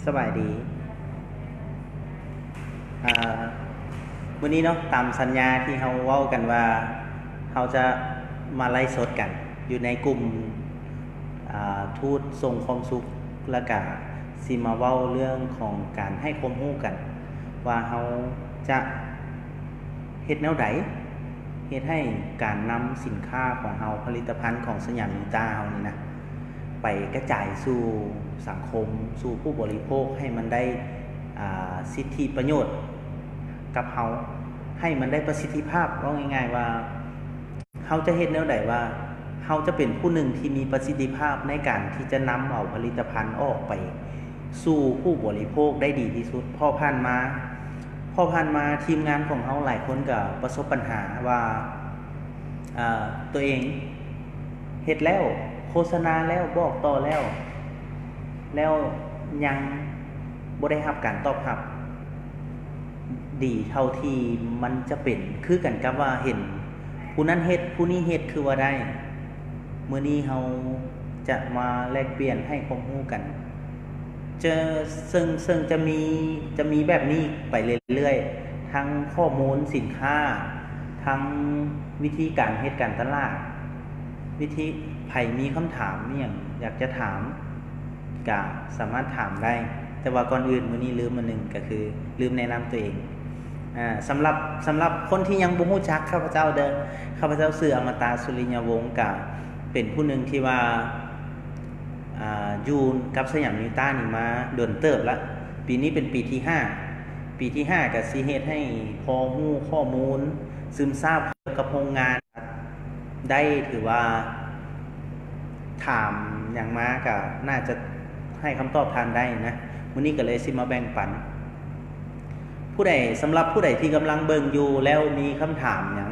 ສະບາຍດີ ອາ ມື້ນີ້ເນາະ ຕາມສັນຍາທີ່ເຮົາເວົ້າກັນວ່າ ເຮົາຈະມາໄລຟ໌ສົດກັນຢູ່ໃນກຸ່ມ ອາ ທູດສົ່ງຄວາມສຸກ ແລ້ວກະຊິມາເວົ້າເລື່ອງຂອງການໃຫ້ຄວາມຮູ້ກັນ ວ່າເຮົາຈະເຮັດແນວໃດ ເຮັດໃຫ້ການນຳສິນຄ້າຂອງເຮົາ, ຜະລິດຕະພັນຂອງສະຫຍາມນິວຕາເຮົານີ້ນະ ໄປກະຈາຍສູ່ສັງຄົມ, ສູ່ຜູ້ບໍລິໂພກ ໃຫ້ມັນໄດ້ ອາ ສິດທິປະໂຫຍດກັບເຮົາ, ໃຫ້ມັນໄດ້ປະສິດທິພາບ. ເວົ້າງ່າຍໆວ່າ ເຮົາຈະເຮັດແນວໃດວ່າ ເຮົາຈະເປັນຜູ້ໜຶ່ງທີ່ມີປະສິດທິພາບໃນການທີ່ຈະນຳເອົາຜະລິດຕະພັນອອກໄປສູ່ຜູ້ບໍລິໂພກໄດ້ດີທີ່ສຸດ. ເພາະຜ່ານມາ, ເພາະຜ່ານມາທີມງານຂອງເຮົາຫຼາຍຄົນກໍປະສົບບັນຫາວ່າ ອາ ຕົວເອງເຮັດແລ້ວ, ໂຄສະນາແລ້ວ, ບອກຕໍ່ແລ້ວ, ແລ້ວຍັງບໍ່ໄດ້ຮັບການຕອບຮັບດີເທົ່າທີ່ມັນຈະເປັນ. ຄືກັນກັບວ່າເຫັນຜູ້ນັ້ນເຮັດ, ຜູ້ນີ້ເຮັດ ຄືວ່າໄດ້. ມື້ນີ້ເຮົາຈະມາແລກປ່ຽນໃຫ້ຄວາມຮູ້ກັນ ເຈີ ເຊິ່ງ ເຊິ່ງຈະມີ ຈະມີແບບນີ້ໄປເລື້ອຍໆ ທັງຂໍ້ມູນສິນຄ້າ, ທັງວິທີການເຮັດການຕະຫຼາດ, ວິທີ ໃຜມີຄຳຖາມອີ່ຫຍັງຢາກຈະຖາມ ກະສາມາດຖາມໄດ້. ແຕ່ວ່າກ່ອນອື່ນ ມື້ນີ້ລືມອັນໜຶ່ງ ກໍຄືລືມແນະນຳຕົວເອງ. ອາ ສຳລັບ ສຳລັບຄົນທີ່ຍັງບໍ່ຮູ້ຈັກຂ້າພະເຈົ້າເດີ້, ຂ້າພະເຈົ້າຊື່ ອະມະຕະ ສຸລິຍະວົງ ກະເປັນຜູ້ໜຶ່ງທີ່ວ່າ ອາ ຢູ່ກັບສະຫຍາມນິວຕານີ້ມາດົນເຕີບລະ. ປີນີ້ເປັນປີທີຫ້າ, ປີທີຫ້າກະຊິເຮັດໃຫ້ພໍຮູ້ຂໍ້ມູນ ຊຶມຊາບກ່ຽວກັບໂຮງງານໄດ້. ຖືວ່າຖາມຫຍັງມາກະໜ້າຈະໃຫ້ຄຳຕອບທ່ານໄດ້ນະ. ມື້ນີ້ກະເລີຍຊິມາແບ່ງປັນ. ຜູ້ໃດ ສຳລັບຜູ້ໃດທີ່ກຳລັງເບິ່ງຢູ່ແລ້ວມີຄຳຖາມຫຍັງ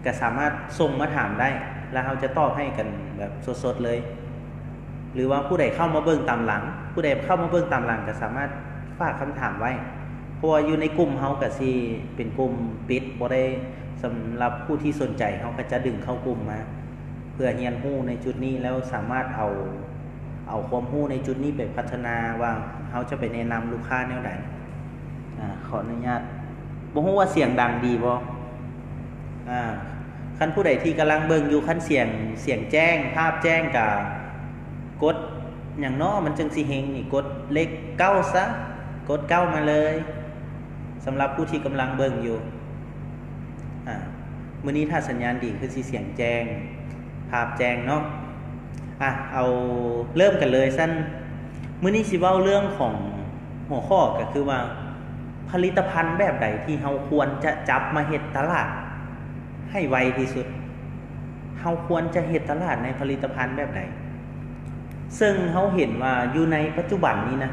ກະສາມາດສົ່ງມາຖາມໄດ້ ແລ້ວເຮົາຈະຕອບໃຫ້ກັນແບບສົດໆເລີຍ. ຫຼືວ່າຜູ້ໃດເຂົ້າມາເບິ່ງຕາມຫຼັງ, ຜູ້ໃດເຂົ້າມາເບິ່ງຕາມຫຼັງກະສາມາດຝາກຄຳຖາມໄວ້ ເພາະວ່າຢູ່ໃນກຸ່ມເຮົາກະຊິເປັນກຸ່ມປິດ, ບໍ່ໄດ້ ສຳລັບຜູ້ທີ່ສົນໃຈ ເຮົາກະຈະດຶງເຂົ້າກຸ່ມມາ ເພື່ອຮຽນຮູ້ໃນຈຸດນີ້ ແລ້ວສາມາດເອົາ ເອົາຄວາມຮູ້ໃນຈຸດນີ້ໄປພັດທະນາ ວ່າເຮົາຈະໄປແນະນຳລູກຄ້າແນວໃດ. ອາ ຂໍອະນຸຍາດ ບໍ່ຮູ້ວ່າສຽງດັງດີບໍ່? ອາ ຄັນຜູ້ໃດທີ່ກຳລັງເບິ່ງຢູ່ ຄັນສຽງ ສຽງແຈ້ງ ພາບແຈ້ງ ກະກົດຫຍັງເນາະ ມັນຈຶ່ງຊິເຮັງນີ້ ກົດເລກເກົ້າຊະ, ກົດເກົ້າມາເລີຍ ສຳລັບຜູ້ທີ່ກຳລັງເບິ່ງຢູ່. ອາ ມື້ນີ້ຖ້າສັນຍານດີຄືຊິສຽງແຈ້ງ ພາບແຈ້ງເນາະ. ອາ ເອົາເລີ່ມກັນເລີຍຊັ້ນ. ມື້ນີ້ຊິເວົ້າເລື່ອງຂອງຫົວຂໍ້ ກໍຄືວ່າ ຜະລິດຕະພັນແບບໃດທີ່ເຮົາຄວນຈະຈັບມາເຮັດຕະຫຼາດໃຫ້ໄວທີ່ສຸດ? ເຮົາຄວນຈະເຮັດຕະຫຼາດໃນຜະລິດຕະພັນແບບໃດ? ເຊິ່ງເຮົາເຫັນວ່າຢູ່ໃນປັດຈຸບັນນີ້ນະ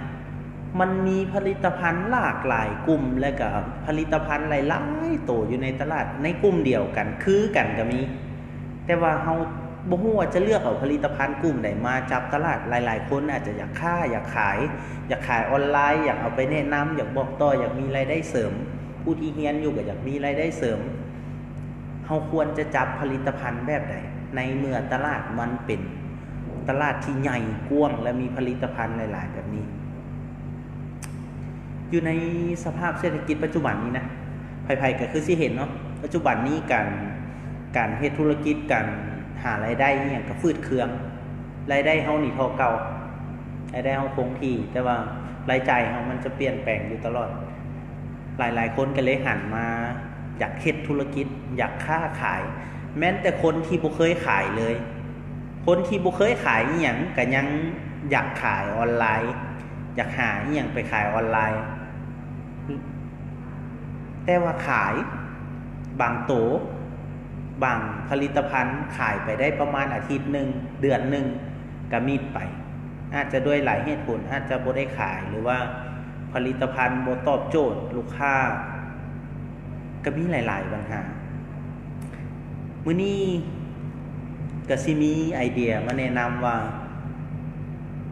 ມັນມີຜະລິດຕະພັນຫຼາກຫຼາຍກຸ່ມ ແລະກະຜະລິດຕະພັນຫຼາຍໆໂຕຢູ່ໃນຕະຫຼາດໃນກຸ່ມດຽວກັນ ຄືກັນກະມີ. ແຕ່ວ່າເຮົາບໍ່ຮູ້ວ່າຈະເລືອກເອົາຜະລິດຕະພັນກຸ່ມໃດມາຈັບຕະຫຼາດ. ຫຼາຍໆຄົນອາດຈະຢາກຄ້າ ຢາກຂາຍ ຢາກຂາຍອອນລາຍ ຢາກເອົາໄປແນະນຳ ຢາກບອກຕໍ່ ຢາກມີລາຍໄດ້ເສີມ. ຜູ້ທີ່ຮຽນຢູ່ກະຢາກມີລາຍໄດ້ເສີມ. ເຮົາຄວນຈະຈັບຜະລິດຕະພັນແບບໃດ ໃນເມື່ອຕະຫຼາດມັນເປັນຕະຫຼາດທີ່ໃຫຍ່ກວ້າງ ແລະມີຜະລິດຕະພັນຫຼາຍໆແບບນີ້? ຢູ່ໃນສະພາບເສດຖະກິດປັດຈຸບັນນີ້ນະ ໃຜໆກະຄືຊິເຫັນເນາະ ປັດຈຸບັນນີ້ການ ການເຮັດທຸລະກິດ ການຫາລາຍໄດ້ອີ່ຫຍັງກະຝືດເຄືອງ. ລາຍໄດ້ເຮົານີ້ທໍ່ເກົ່າ, ລາຍໄດ້ເຮົາຄົງທີ່ ແຕ່ວ່າລາຍຈ່າຍເຮົາມັນຈະປ່ຽນແປງຢູ່ຕະຫຼອດ. ຫຼາຍໆຄົນກະເລີຍຫັນມາຢາກເຮັດທຸລະກິດ ຢາກຄ້າຂາຍ. ແມ່ນແຕ່ຄົນທີ່ບໍ່ເຄີຍຂາຍເລີຍ ຄົນທີ່ບໍ່ເຄີຍຂາຍອີ່ຫຍັງກະຍັງຢາກຂາຍອອນລາຍ ຢາກຫາອີ່ຫຍັງໄປຂາຍອອນລາຍ. ແຕ່ວ່າຂາຍ ບາງໂຕ ບາງຜະລິດຕະພັນຂາຍໄປໄດ້ປະມານອາທິດໜຶ່ງ ເດືອນໜຶ່ງກະມິດໄປ ອາດຈະດ້ວຍຫຼາຍເຫດຜົນ ອາດຈະບໍ່ໄດ້ຂາຍ ຫຼືວ່າຜະລິດຕະພັນບໍ່ຕອບໂຈດລູກຄ້າ ກະມີຫຼາຍໆບັນຫາ. ມື້ນີ້ກະຊິມີໄອເດຍມາແນະນຳວ່າ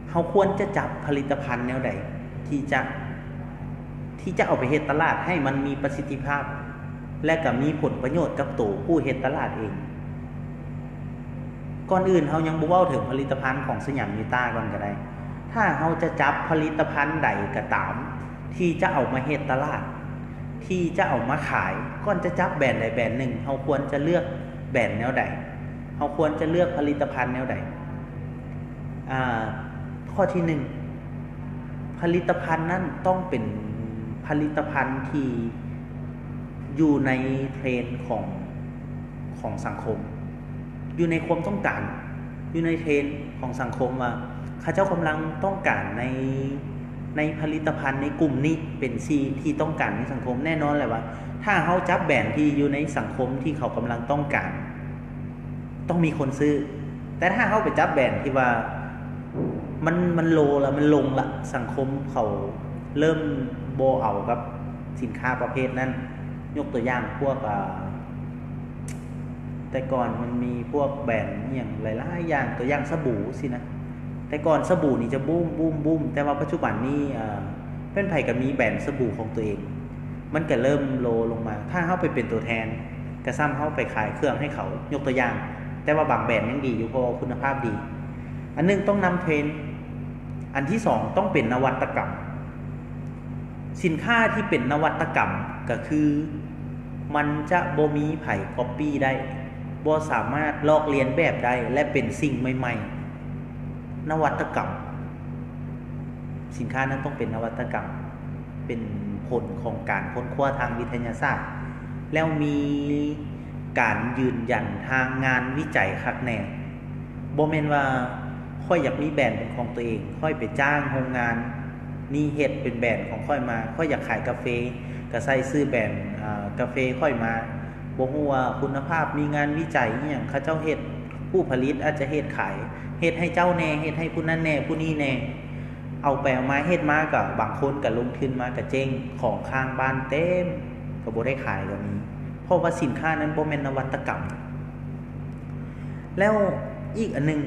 ເຮົາຄວນຈະຈັບຜະລິດຕະພັນແນວໃດ ທີ່ຈະ ທີ່ຈະເອົາໄປເຮັດຕະຫຼາດໃຫ້ມັນມີປະສິດທິພາບ ແລະກະມີຜົນປະໂຫຍດກັບໂຕຜູ້ເຮັດຕະຫຼາດເອງ. ກ່ອນອື່ນເຮົາຍັງບໍ່ເວົ້າເຖິງຜະລິດຕະພັນຂອງສະຫຍາມນິວຕາກ່ອນກະໄດ້. ຖ້ ຖ້າເຮົາຈະຈັບຜະລິດຕະພັນໃດກໍຕາມ ທີ່ຈະເອົາມາເຮັດຕະຫຼາດ ທີ່ຈະເອົາມາຂາຍ, ກ່ອນຈະຈັບແບຣນໃດແບຣນໜຶ່ງ ເຮົາຄວນຈະເລືອກແບຣນແນວໃດ? ເຮົາຄວນຈະເລືອກຜະລິດຕະພັນແນວໃດ? ອາ ຂໍ້ທີໜຶ່ງ ຜະລິດຕະພັນນັ້ນຕ້ອງເປັນຜະລິດຕະພັນທີ່ຢູ່ໃນເທຣນຂອງ ຂອງສັງຄົມ, ຢູ່ໃນຄວາມຕ້ອງການ, ຢູ່ໃນເທຣນຂອງສັງຄົມວ່າ ເຂົາເຈົ້າກຳລັງຕ້ອງການໃນ ໃນຜະລິດຕະພັນໃນກຸ່ມນີ້ເປັນສິ່ງທີ່ຕ້ອງການໃນສັງຄົມ. ແນ່ນອນແຫຼະວ່າ ຖ້າເຮົາຈັບແບຣນທີ່ຢູ່ໃນສັງຄົມທີ່ເຂົາກຳລັງຕ້ອງການ ຕ້ອງມີຄົນຊື້. ແຕ່ຖ້າເຮົາໄປຈັບແບຣນທີ່ວ່າ ມັນ ມັນໂລລະ ມັນລົງລະ ສັງຄົມເຂົາເລີ່ມບໍ່ເອົາກັບສິນຄ້າປະເພດນັ້ນ. ຍົກຕົວຢ່າງພວກ ອາ ແຕ່ກ່ອນມັນມີພວກແບຣນອີ່ຫຍັງຫຼາຍໆຢ່າງ, ຕົວຢ່າງສະບູຊີ້ນະ. ແຕ່ກ່ອນສະບູນີ້ຈະບູມ, ບູມ, ບູມ, ແຕ່ວ່າປັດຈຸບັນນີ້ ເອີ ເປັນໃຜກໍມີແບຣນສະບູຂອງຕົວເອງ, ມັນກໍເລີ່ມໂລລົງມາ. ຖ້າເຮົາໄປເປັນຕົວແທນ ກໍສ່ຳເຮົາໄປຂາຍເຄື່ອງໃຫ້ເຂົາ, ຍົກຕົວຢ່າງ, ແຕ່ວ່າບາງແບຣນຍັງດີຢູ່ ເພາະວ່າຄຸນນະພາບດີ. ອັນໜຶ່ງຕ້ອງນຳເທຣນ, ອັນທີສອງຕ້ອງເປັນນະວັດຕະກຳ. ສິນຄ້າທີ່ເປັນນະວັດຕະກຳກໍຄື ມັນຈະບໍ່ມີໃຜກັອບປີ້ໄດ້, ບໍ່ສາມາດລອກລຽນແບບໄດ້ ແລະ ເປັນສິ່ງໃໝ່ໆ. ນະວັດຕະກຳ, ສິນຄ້ານັ້ນຕ້ອງເປັນນະວັດຕະກຳ, ເປັນຜົນຂອງການຄົ້ນຄວ້າທາງວິທະຍາສາດ ແລ້ວມີການຢືນຢັນທາງງານວິໄຈຄັກແນ່. ບໍ່ແມ່ນວ່າຂ້ອຍຢາກມີແບຣນເປັນຂອງຕົວເອງ, ຂ້ອຍໄປຈ້າງໂຮງງານນີ້ເຮັດເປັນແບຣນຂອງຂ້ອຍມາ, ຂ້ອຍຢາກຂາຍກາເຟ ກໍໃສ່ຊື່ແບຣນ ອາ ກາເຟຂ້ອຍມາ, ບໍ່ຮູ້ວ່າຄຸນນະພາບ, ມີງານວິໄຈອີ່ຫຍັງ, ເຂົາເຈົ້າເຮັດ, ຜູ້ຜະລິດອາດຈະເຮັດຂາຍ, ເຮັດໃຫ້ເຈົ້າແດ່, ເຮັດໃຫ້ຜູ້ນັ້ນແດ່, ຜູ້ນີ້ແດ່, ເອົາໄປເອົາມາເຮັດມາກໍ ບາງຄົນກໍລົງທຶນມາກໍເຈັງ, ຂອງຄ້າງບ້ານເຕັມ, ກໍບໍ່ໄດ້ຂາຍກໍມີ, ເພາະວ່າສິນຄ້ານັ້ນບໍ່ແມ່ນນະວັດຕະກຳ. ແລ້ວອີກອັນໜຶ່ງ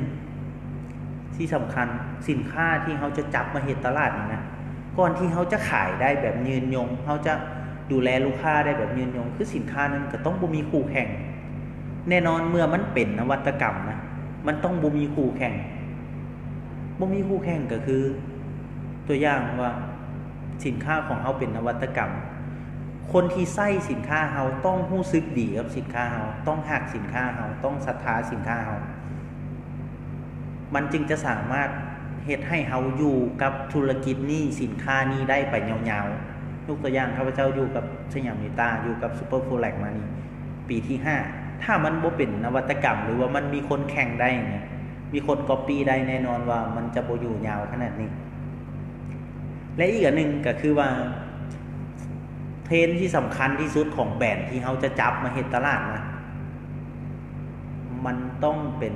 ທີ່ສຳຄັນ, ສິນຄ້າທີ່ເຮົາຈະຈັບມາເຮັດຕະຫຼາດນີ້ນະ, ກ່ອນທີ່ເຮົາຈະຂາຍໄດ້ແບບຍືນຍົງ, ເຮົາຈະດູແລລູກຄ້າໄດ້ແບບຍືນຍົງ, ຄືສິນຄ້ານັ້ນກໍຕ້ອງບໍ່ມີຄູ່ແຂ່ງ. ແນ່ນອນ, ເມື່ອມັນເປັນນະວັດຕະກຳນະ, ມັນຕ້ອງບໍ່ມີຄູ່ແຂ່ງ. ບໍ່ມີຄູ່ແຂ່ງກໍຄື ຕົວຢ່າງວ່າ ສິນຄ້າຂອງເຮົາເປັນນະວັດຕະກຳ, ຄົນທີ່ໃຊ້ສິນຄ້າເຮົາຕ້ອງຮູ້ສຶກດີກັບສິນຄ້າເຮົາ, ຕ້ອງຮັກສິນຄ້າເຮົາ, ຕ້ອງສັດທາສິນຄ້າເຮົາ, ມັນຈຶ່ງຈະສາມາດເຮັດໃຫ້ເຮົາຢູ່ກັບທຸລະກິດນີ້, ສິນຄ້ານີ້ໄດ້ໄປຍາວໆ. ຍົກຕົວຢ່າງ, ຂ້າພະເຈົ້າຢູ່ກັບສະຫຍາມນິຕາ, ຢູ່ກັບຊຸບເປີຟູແລັກມານີ້ ປີທີຫ້າ, ຖ້າມັນບໍ່ເປັນນະວັດຕະກຳ ຫຼືວ່າມັນມີຄົນແຂ່ງໄດ້ນີ້, ມີຄົນກັອບປີ້ໄດ້, ແນ່ນອນວ່າມັນຈະບໍ່ຢູ່ຍາວຂະໜາດນີ້. ແລະ ອີກອັນໜຶ່ງກໍຄືວ່າ ເທຣນທີ່ສຳຄັນທີ່ສຸດຂອງແບຣນທີ່ເຮົາຈະຈັບມາເຮັດຕະຫຼາດນະ, ມັນຕ້ອງເປັນ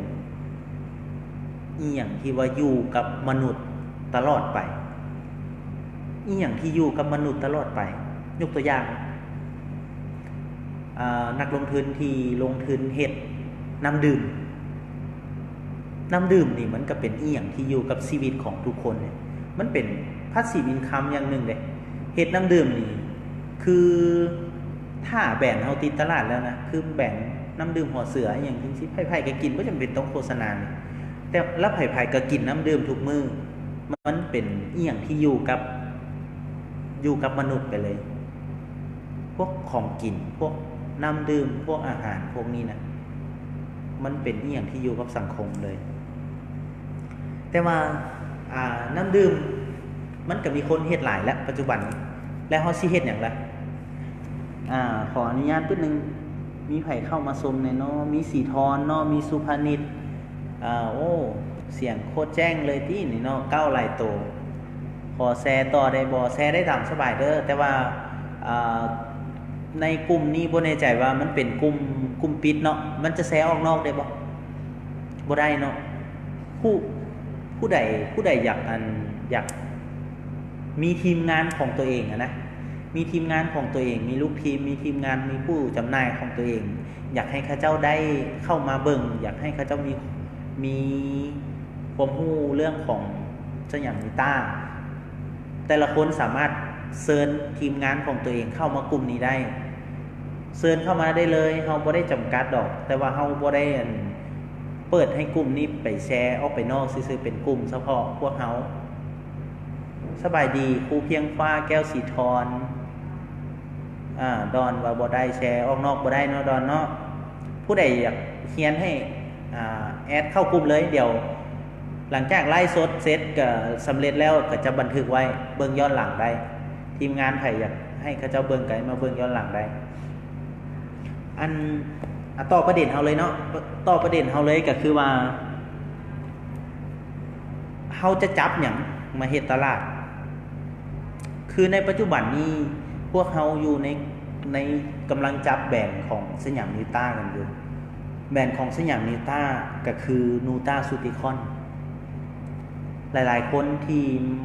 ອີ່ຫຍັງທີ່ວ່າຢູ່ກັບມະນຸດຕະຫຼອດໄປ. ອີ່ຫຍັງທີ່ຢູ່ກັບມະນຸດຕະຫຼອດໄປ? ຍົກຕົວຢ່າງ, ອາ, ນັກລົງທຶນທີ່ລົງທຶນເຮັດນ້ຳດື່ມ. ນ້ຳດື່ມນີ້ມັນກໍເປັນອີ່ຫຍັງທີ່ຢູ່ກັບຊີວິດຂອງທຸກຄົນ, ມັນເປັນພາສຊີບອິນຄັມຢ່າງໜຶ່ງເດ້. ເຮັດນ້ຳດື່ມນີ້ ຄືຖ້າແບຣນເຮົາຕິດຕະຫຼາດແລ້ວນະ, ຄືແບຣນນ້ຳດື່ມຫົວເສືອອີ່ຫຍັງຈັ່ງຊີ້, ໃຜໆກໍກິນ, ບໍ່ຈຳເປັນຕ້ອງໂຄສະນາ. ແຕ່ລະໃຜໆກໍກິນນ້ຳດື່ມທຸກມື້. ມັນເປັນອີ່ຫຍັງທີ່ຢູ່ກັບ, ຢູ່ກັບມະນຸດໄປເລີຍ. ພວກຂອງກິນ, ພວກນ້ຳດື່ມ, ພວກອາຫານພວກນີ້ນະ, ມັນເປັນອີ່ຫຍັງທີ່ຢູ່ກັບສັງຄົມເລີຍ. ແຕ່ວ່າ ອາ ນ້ຳດື່ມມັນກໍມີຄົນເຮັດຫຼາຍແລ້ວປັດຈຸບັນນີ້, ແລ້ວເຮົາຊິເຮັດຫຍັງລະ? ອາ ຂໍອະນຸຍາດປຶດໜຶ່ງ, ມີໃຜເຂົ້າມາຊົມແດ່ເນາະ? ມີສີທອນເນາະ, ມີສຸພານິດ. ອາ ໂອ້ ສຽງໂຄດແຈ້ງເລີຍຕິນີ້ເນາະ, ກ້າວຫຼາຍໂຕ. ຂໍແຊຕໍ່ໄດ້ບໍ່? ແຊໄດ້ຕາມສະບາຍເດີ, ແຕ່ວ່າ ອາ ໃນກຸ່ມນີ້ບໍ່ແນ່ໃຈວ່າມັນເປັນກຸ່ມ, ກຸ່ມປິດເນາະ, ມັນຈະແຊອອກນອກໄດ້ບໍ່? ບໍ່ໄດ້ເນາະ. ຜູ້, ຜູ້ໃດ, ຜູ້ໃດຢາກ, ອັນ, ຢາກມີທີມງານຂອງຕົວເອງຫັ້ນນະ, ມີທີມງານຂອງຕົວເອງ, ມີລູກທີມ, ມີທີມງານ, ມີຜູ້ຈຳໜ່າຍຂອງຕົວເອງ, ຢາກໃຫ້ເຂົາເຈົ້າໄດ້ເຂົ້າມາເບິ່ງ, ຢາກໃຫ້ເຂົາເຈົ້າມີ, ມີຄວາມຮູ້ເລື່ອງຂອງສະຫຍາມນິຕາ, ແຕ່ລະຄົນສາມາດເຊີນທີມງານຂອງຕົວເອງເຂົ້າມາກຸ່ມນີ້ໄດ້. ເຊີນເຂົ້າມາໄດ້ເລີຍ, ເຮົາບໍ່ໄດ້ຈຳກັດດອກ, ແຕ່ວ່າເຮົາບໍ່ໄດ້ ອັນ ເປີດໃຫ້ກຸ່ມນີ້ໄປແຊອອກໄປນອກຊື່ໆ, ເປັນກຸ່ມສະເພາະພວກເຮົາ. ສະບາຍດີ ຄູພຽງຟ້າ ແກ້ວສີທອນ. ອາ ດອນວ່າບໍ່ໄດ້ແຊ ອອກນອກບໍ່ໄດ້ເນາະ ດອນເນາະ. ຜູ້ໃດຢາກຮຽນໃຫ້ ອາ ແອດເຂົ້າກຸ່ມເລີຍ. ດຽວຫຼັງຈາກໄລຟ໌ສົດເສັດ ກໍສຳເລັດແລ້ວ ກໍຈະບັນທຶກໄວ້ເບິ່ງຍ້ອນຫຼັງໄດ້. ທີມງານໃຜຢາກໃຫ້ເຂົາເຈົ້າເບິ່ງ ກໍໃຫ້ມາເບິ່ງຍ້ອນຫຼັງໄດ້. ອັນ ອາ ຕໍ່ປະເດັນເຮົາເລີຍເນາະ ຕໍ່ປະເດັນເຮົາເລີຍ ກໍຄືວ່າ ເຮົາຈະຈັບຫຍັງມາເຮັດຕະຫຼາດ? ຄືໃນປັດຈຸບັນນີ້ ພວກເຮົາຢູ່ໃນ ໃນ ກຳລັງຈັບແບຣນຂອງສະຫຍາມນິວຕາກັນຢູ່. ແບຣນຂອງສະຫຍາມນິວຕາກໍຄືນູຕາຊູຕິຄອນ. ຫຼາຍໆຄົນທີ່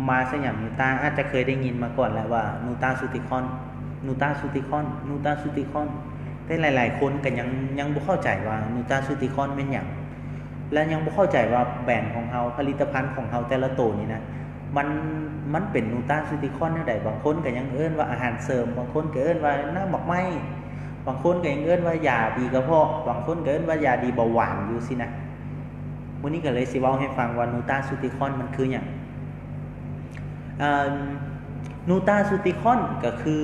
ມາສະຫຍາມນິວຕາອາດຈະເຄີຍໄດ້ຍິນມາກ່ອນແລ້ວວ່ານູຕາຊູຕິຄອນ, ນູຕາຊູຕິຄອນ, ນູຕາຊູຕິຄອນ. ແຕ່ຫຼາຍໆຄົນກໍຍັງ ຍັງບໍ່ເຂົ້າໃຈວ່ານູຕາຊູຕິຄອນແມ່ນຫຍັງ ແລະ ຍັງບໍ່ເຂົ້າໃຈວ່າແບຣນຂອງເຮົາ, ຜະລິດຕະພັນຂອງເຮົາແຕ່ລະໂຕນີ້ນະ ມັນ ມັນເປັນນູຕາຊູຕິຄອນແນວໃດ. ບາງຄົນກໍຍັງເອີ້ນວ່າອາຫານເສີມ, ບາງຄົນກໍເອີ້ນວ່ານ້ຳໝາກໄມ້, ບາງຄົນກໍຍັງເອີ້ນວ່າຢາດີກະເພາະ, ບາງຄົນກໍເອີ້ນວ່າຢາດີເບົາຫວານຢູ່ຊີ້ນະ. ມື້ນີ້ກໍເລີຍຊິເວົ້າໃຫ້ຟັງວ່ານູຕາຊູຕິຄອນມັນຄືຫຍັງ. ເອີ່ມ ນູຕາຊູຕິຄອນກໍຄື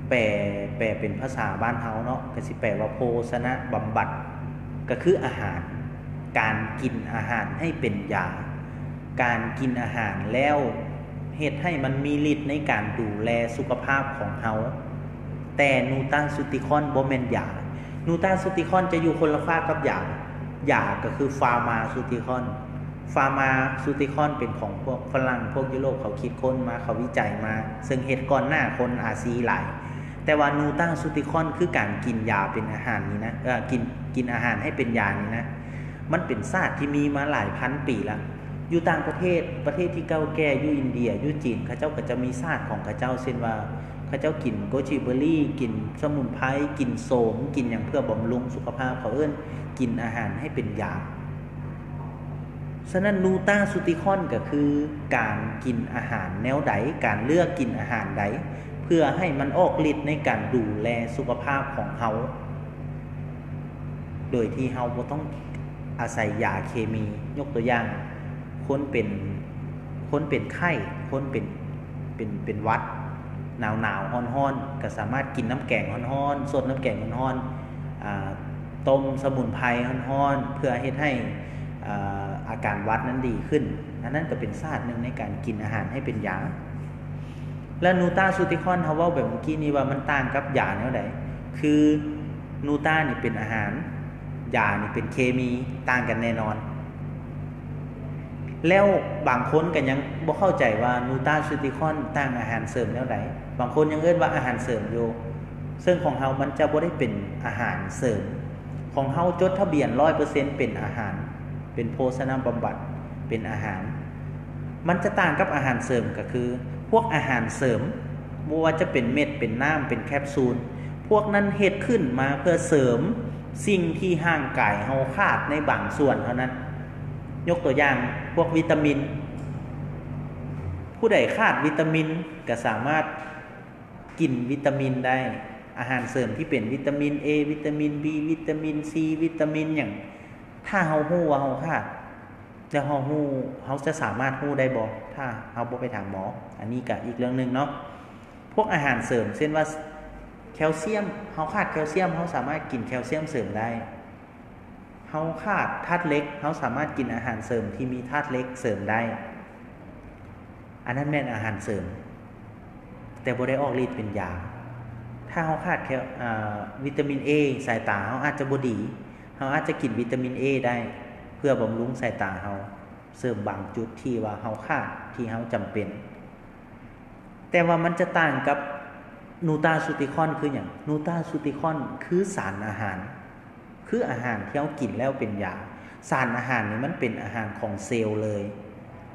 ແປ ແປເປັນພາສາບ້ານເຮົາເນາະ ກໍຊິແປວ່າໂພຊະນະບຳບັດ ກໍຄືອາຫານ, ການກິນອາຫານໃຫ້ເປັນຢາ, ການກິນອາຫານແລ້ວເຮັດໃຫ້ມັນມີລິດໃນການດູແລສຸຂະພາບຂອງເຮົາ. ແຕ່ນູຕາຊູຕິຄອນບໍ່ແມ່ນຢາ. ນູຕາຊູຕິຄອນຈະຢູ່ຄົນລະຟາກກັບຢາ. ຢາກໍຄືຟາມາຊູຕິຄອນ. ຟາມາຊູຕິຄອນເປັນຂອງພວກຝຣັ່ງ, ພວກຢູໂຣບເຂົາຄິດຄົ້ນມາ, ເຂົາວິໄຈມາ, ເຊິ່ງເຮັດກ່ອນໜ້າຄົນອາຊີຫຼາຍ. ແຕ່ວ່ານູຕາຊູຕິຄອນຄືການກິນຢາເປັນອາຫານນີ້ນະ, ເອີ ກິນ ກິນອາຫານໃຫ້ເປັນຢານີ້ນະ, ມັນເປັນສາດທີ່ມີມາຫຼາຍພັນປີລະ. ຢູ່ຕ່າງປະເທດ, ປະເທດທີ່ເກົ່າແກ່, ຢູ່ອິນເດຍ, ຢູ່ຈີນ, ເຂົາເຈົ້າກໍຈະມີສາດຂອງເຂົາເຈົ້າ, ເຊັ່ນວ່າ ເຂົາເຈົ້າກິນໂກຈິເບີຣີ, ກິນສະໝຸນໄພ, ກິນໂສມ, ກິນຫຍັງເພື່ອບຳລຸງສຸຂະພາບ, ເຂົາເອີ້ນກິນອາຫານໃຫ້ເປັນຢາ. ສະນັ້ນ ນູຕາຊູຕິຄອນກໍຄືການກິນອາຫານແນວໃດ, ການເລືອກກິນອາຫານໃດ ເພື່ອໃຫ້ມັນອອກລິດໃນການດູແລສຸຂະພາບຂອງເຮົາ ໂດຍທີ່ເຮົາບໍ່ຕ້ອງອາໄສຢາເຄມີ. ຍົກຕົວຢ່າງ, ຄົນເປັນ ຄົນເປັນໄຂ້, ຄົນເປັນ ເປັນ ເປັນຫວັດ ໜາວໆ ຮ້ອນໆ ກໍສາມາດກິນນ້ຳແກງຮ້ອນໆ, ສົດນ້ຳແກງຮ້ອນໆ, ອາ ຕົ້ມສະໝຸນໄພຮ້ອນໆ ເພື່ອເຮັດໃຫ້ ອາ ອາການຫວັດນັ້ນດີຂຶ້ນ. ອັນນັ້ນກໍເປັນສາດໜຶ່ງໃນການກິນອາຫານໃຫ້ເປັນຢາ. ແລະ ນູຕາຊູຕິຄອນ ເຮົາເວົ້າແບບເມື່ອກີ້ນີ້ວ່າມັນຕ່າງກັບຢາແນວໃດ? ຄືນູຕານີ້ເປັນອາຫານ, ຢານີ້ເປັນເຄມີ, ຕ່າງກັນແນ່ນອນ. ແລ້ວບາງຄົນກໍຍັງບໍ່ເຂົ້າໃຈວ່ານູຕາຊູຕິຄອນຕ່າງອາຫານເສີມແນວໃດ? ບາງຄົນຍັງເອີ້ນວ່າອາຫານເສີມຢູ່, ເຊິ່ງຂອງເຮົາມັນຈະບໍ່ໄດ້ເປັນອາຫານເສີມ. ຂອງເຮົາຈົດທະບຽນຮ້ອຍເປີເຊັນເປັນອາຫານ, ເປັນໂພຊະນະບຳບັດ, ເປັນອາຫານ. ມັນຈະຕ່າງກັບອາຫານເສີມກໍຄື ພວກອາຫານເສີມ, ບໍ່ວ່າຈະເປັນເມັດ, ເປັນນ້ຳ, ເປັນແຄບຊູນ, ພວກນັ້ນເຮັດຂຶ້ນມາເພື່ອເສີມສິ່ງທີ່ຮ່າງກາຍເຮົາຂາດໃນບາງສ່ວນເທົ່ານັ້ນ. ຍົກຕົວຢ່າງ, ພວກວິຕາມິນ. ຜູ້ໃດຂາດວິຕາມິນກໍສາມາດກິນວິຕາມິນໄດ້. ອາຫານເສີມທີ່ເປັນວິຕາມິນເອ, ວິຕາມິນບີ, ວິຕາມິນຊີ, ວິຕາມິນຫຍັງ, ຖ້າເຮົາຮູ້ວ່າເຮົາຂາດ ແລ້ວເຮົາຮູ້, ເຮົາຈະສາມາດຮູ້ໄດ້ບໍ່ ຖ້າເຮົາບໍ່ໄປຖາມໝໍ? ອັນນີ້ກະອີກເລື່ອງໜຶ່ງເນາະ. ພວກອາຫານເສີມ ເຊັ່ນວ່າ ແຄວຊຽມ, ເຮົາຂາດແຄວຊຽມ ເຮົາສາມາດກິນແຄວຊຽມເສີມໄດ້. ເຮົາຂາດທາດເຫຼັກ ເຮົາສາມາດກິນອາຫານເສີມທີ່ມີທາດເຫຼັກເສີມໄດ້. ອັນນັ້ນແມ່ນອາຫານເສີມ ແຕ່ບໍ່ໄດ້ອອກລິດເປັນຢາ. ຖ້າເຮົາຂາດແຄວ ອາ ວິຕາມິນເອ ສາຍຕາເຮົາອາດຈະບໍ່ດີ, ເຮົາອາດຈະກິນວິຕາມິນເອໄດ້ ເພື່ອບຳລຸງສາຍຕາເຮົາ, ເສີມບາງຈຸດທີ່ວ່າເຮົາຂາດ ທີ່ເຮົາຈຳເປັນ. ແຕ່ວ່າມັນຈະຕ່າງກັບນູຕາຊູຕິຄອນຄືຫຍັງ? ນູຕາຊູຕິຄອນຄືສານອາຫານ, ຄືອາຫານທີ່ເຮົາກິນແລ້ວເປັນຢາ. ສານອາຫານນີ້ມັນເປັນອາຫານຂອງເຊວເລີຍ,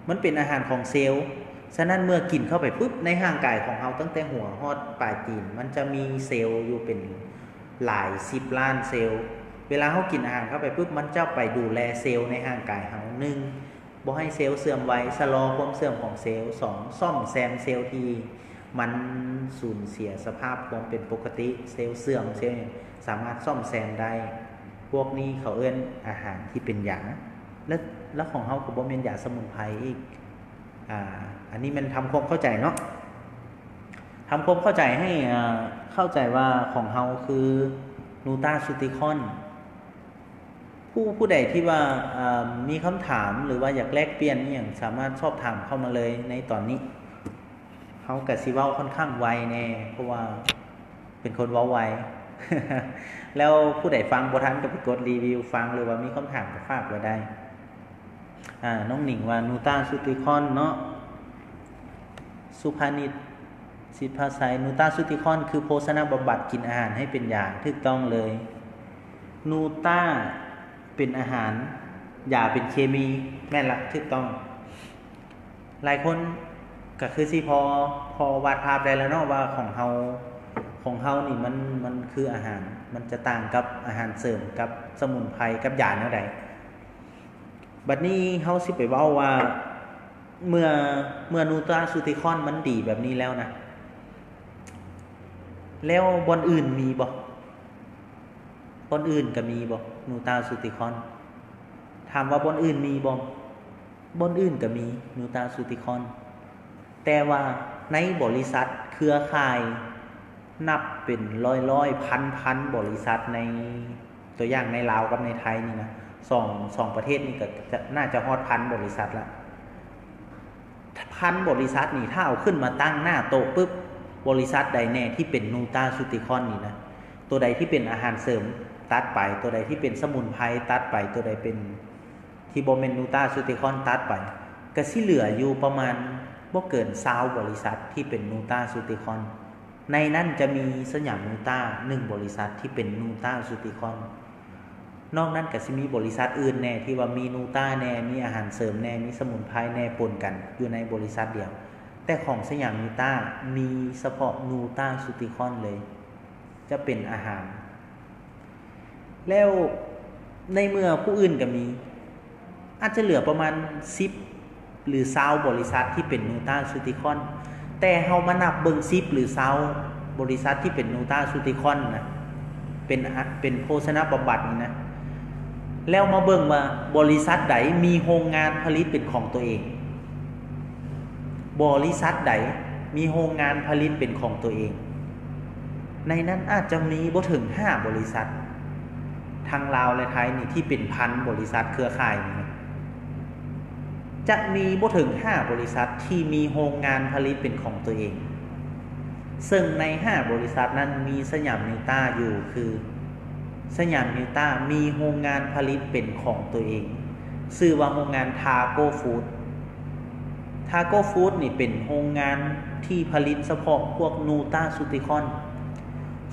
ມັນເປັນອາຫານຂອງເຊວ. ສະນັ້ນເມື່ອກິນເຂົ້າໄປປຶບ ໃນຮ່າງກາຍຂອງເຮົາ ຕັ້ງແຕ່ຫົວຮອດປາຍຕີນ ມັນຈະມີເຊວຢູ່ເປັນຫຼາຍສິບລ້ານເຊວ. ເວລາເຮົາກິນອາຫານເຂົ້າໄປປຶບ ມັນຈະໄປດູແລເຊວໃນຮ່າງກາຍເຮົາ. ໜຶ່ງ ບໍ່ໃຫ້ເຊວເສື່ອມໄວ, ຊະລໍຄວາມເສື່ອມຂອງເຊວ. ສອງ ສ້ອມແຊມເຊວທີ່ມັນສູນເສຍສະພາບຄວາມເປັນປົກກະຕິ, ເຊວເສື່ອມ, ເຊວຫຍັງ ສາມາດສ້ອມແຊມໄດ້. ພວກນີ້ເຂົາເອີ້ນອາຫານທີ່ເປັນຢາ. ແລະ ແລະຂອງເຮົາກໍບໍ່ແມ່ນຢາສະໝຸນໄພອີກ. ອ່າ ອັນນີ້ແມ່ນທຳຄວາມເຂົ້າໃຈເນາະ ທຳຄວາມເຂົ້າໃຈໃຫ້ ເອີ ເຂົ້າໃຈວ່າຂອງເຮົາຄືນູຕາຊຸຕິຄອນ. ຜູ້ ຜູ້ໃດທີ່ວ່າ ເອີ ມີຄຳຖາມ ຫຼືວ່າຢາກແລກປ່ຽນອີ່ຫຍັງ ສາມາດສອບຖາມເຂົ້າມາເລີຍໃນຕອນນີ້. ເຮົາກະຊິເວົ້າຂ້ອນຂ້າງໄວແດ່ ເພາະວ່າເປັນຄົນເວົ້າໄວ ແລ້ວຜູ້ໃດຟັງບໍ່ທັນກະໄປກົດຣີວິວຟັງ ຫຼືວ່າມີຄຳຖາມກະຝາກໄວ້ໄດ້. ອ່າ ນ້ອງໜິງວ່ານູຕາຊຸຕິຄອນເນາະ. ສຸພານິດ ສິດພາໄຊ ນູຕາຊຸຕິຄອນຄືໂພຊະນະບຳບັດ ກິນອາຫານໃຫ້ເປັນຢາ. ຖືກຕ້ອງເລີຍ ນູຕາເປັນອາຫານ ຢາເປັນເຄມີ. ແມ່ນລະ ຖືກຕ້ອງ. ຫຼາຍຄົນກະຄືຊິພໍ ພໍວາດພາບໄດ້ແລ້ວເນາະວ່າຂອງເຮົາ ຂອງເຮົານີ້ມັນ ມັນຄືອາຫານ ມັນຈະຕ່າງກັບອາຫານເສີມ ກັບສະໝຸນໄພ ກັບຢາແນວໃດ. ບັດນີ້ເຮົາຊິໄປເວົ້າວ່າ ເມື່ອ ເມື່ອນູຕາຊູຕິຄອນມັນດີແບບນີ້ແລ້ວນະ ແລ້ວບ່ອນອື່ນມີບໍ່? ບ່ອນອື່ນກະມີບໍ່ນູຕາຊູຕິຄອນ? ຖາມວ່າບ່ອນອື່ນມີບໍ່? ບ່ອນອື່ນກະມີນູຕາຊູຕິຄອນ. ແຕ່ວ່າໃນບໍລິສັດເຄືອຂ່າຍນັບເປັນຮ້ອຍໆ ພັນໆ ບໍລິສັດ ໃນ ຕົວຢ່າງໃນລາວກັບໃນໄທນີ້ນະ ສອງ ສອງປະເທດນີ້ກະຈະ ໜ້າຈະຮອດພັນບໍລິສັດລະ. ພັນບໍລິສັດນີ້ ຖ້າເອົາຂຶ້ນມາຕັ້ງໜ້າໂຕະປຶບ ບໍລິສັດໃດແນ່ທີ່ເປັນນູຕາຊູຕິຄອນນີ້ນະ ໂຕໃດທີ່ເປັນອາຫານເສີມຕັດໄປ ໂຕໃດທີ່ເປັນສະໝຸນໄພຕັດໄປ ໂຕໃດເປັນ ທີ່ບໍ່ແມ່ນນູຕາຊູຕິຄອນຕັດໄປ ກະຊິເຫຼືອຢູ່ປະມານບໍ່ເກີນຊາວບໍລິສັດທີ່ເປັນນູຕາຊູຕິຄອນ. ໃນນັ້ນຈະມີສະຫຍາມນູຕາໜຶ່ງບໍລິສັດທີ່ເປັນນູຕາຊູຕິຄອນ. ນອກນັ້ນກະຊິມີບໍລິສັດອື່ນແນ່ທີ່ວ່າມີນູຕາແນ່ ມີອາຫານເສີມແນ່ ມີສະໝຸນໄພແນ່ປົນກັນຢູ່ໃນບໍລິສັດດຽວ. ແຕ່ຂອງສະຫຍາມນູຕາມີສະເພາະນູຕາຊູຕິຄອນເລີຍ ຈະເປັນອາຫານ. ແລ້ວໃນເມື່ອຜູ້ອື່ນກະມີ ອາດຈະເຫຼືອປະມານສິບ ຫຼື ຊາວບໍລິສັດທີ່ເປັນນູຕາຊູຕິຄອນ. ແຕ່ເຮົາມານັບເບິ່ງສິບ ຫຼື ຊາວບໍລິສັດທີ່ເປັນນູຕາຊູຕິຄອນນະ ເປັນ ອະ ເປັນໂພຊະນະບຳບັດນີ້ນະ ແລ້ວມາເບິ່ງວ່າບໍລິສັດໃດມີໂຮງງານຜະລິດເປັນຂອງຕົວເອງ. ບໍລິສັດໃດມີໂຮງງານຜະລິດເປັນຂອງຕົວເອງ ໃນນັ້ນອາດຈະມີບໍ່ເຖິງຫ້າບໍລິສັດ ທັງລາວ ແລະ ໄທນີ້ ທີ່ເປັນພັນບໍລິສັດເຄືອຂ່າຍນີ້ ຈະມີບໍ່ເຖິງຫ້າບໍລິສັດທີ່ມີໂຮງງານຜະລິດເປັນຂອງຕົວເອງ. ເຊິ່ງໃນຫ້າບໍລິສັດນັ້ນມີສະຫຍາມນິວຕາຢູ່ ຄື ສະຫຍາມນິວຕາມີໂຮງງານຜະລິດເປັນຂອງຕົວເອງ ຊື່ວ່າໂຮງງານທາໂກຟູດ. ທາໂກຟູດນີ້ເປັນໂຮງງານທີ່ຜະລິດສະເພາະພວກນູຕາຊູຕິຄອນ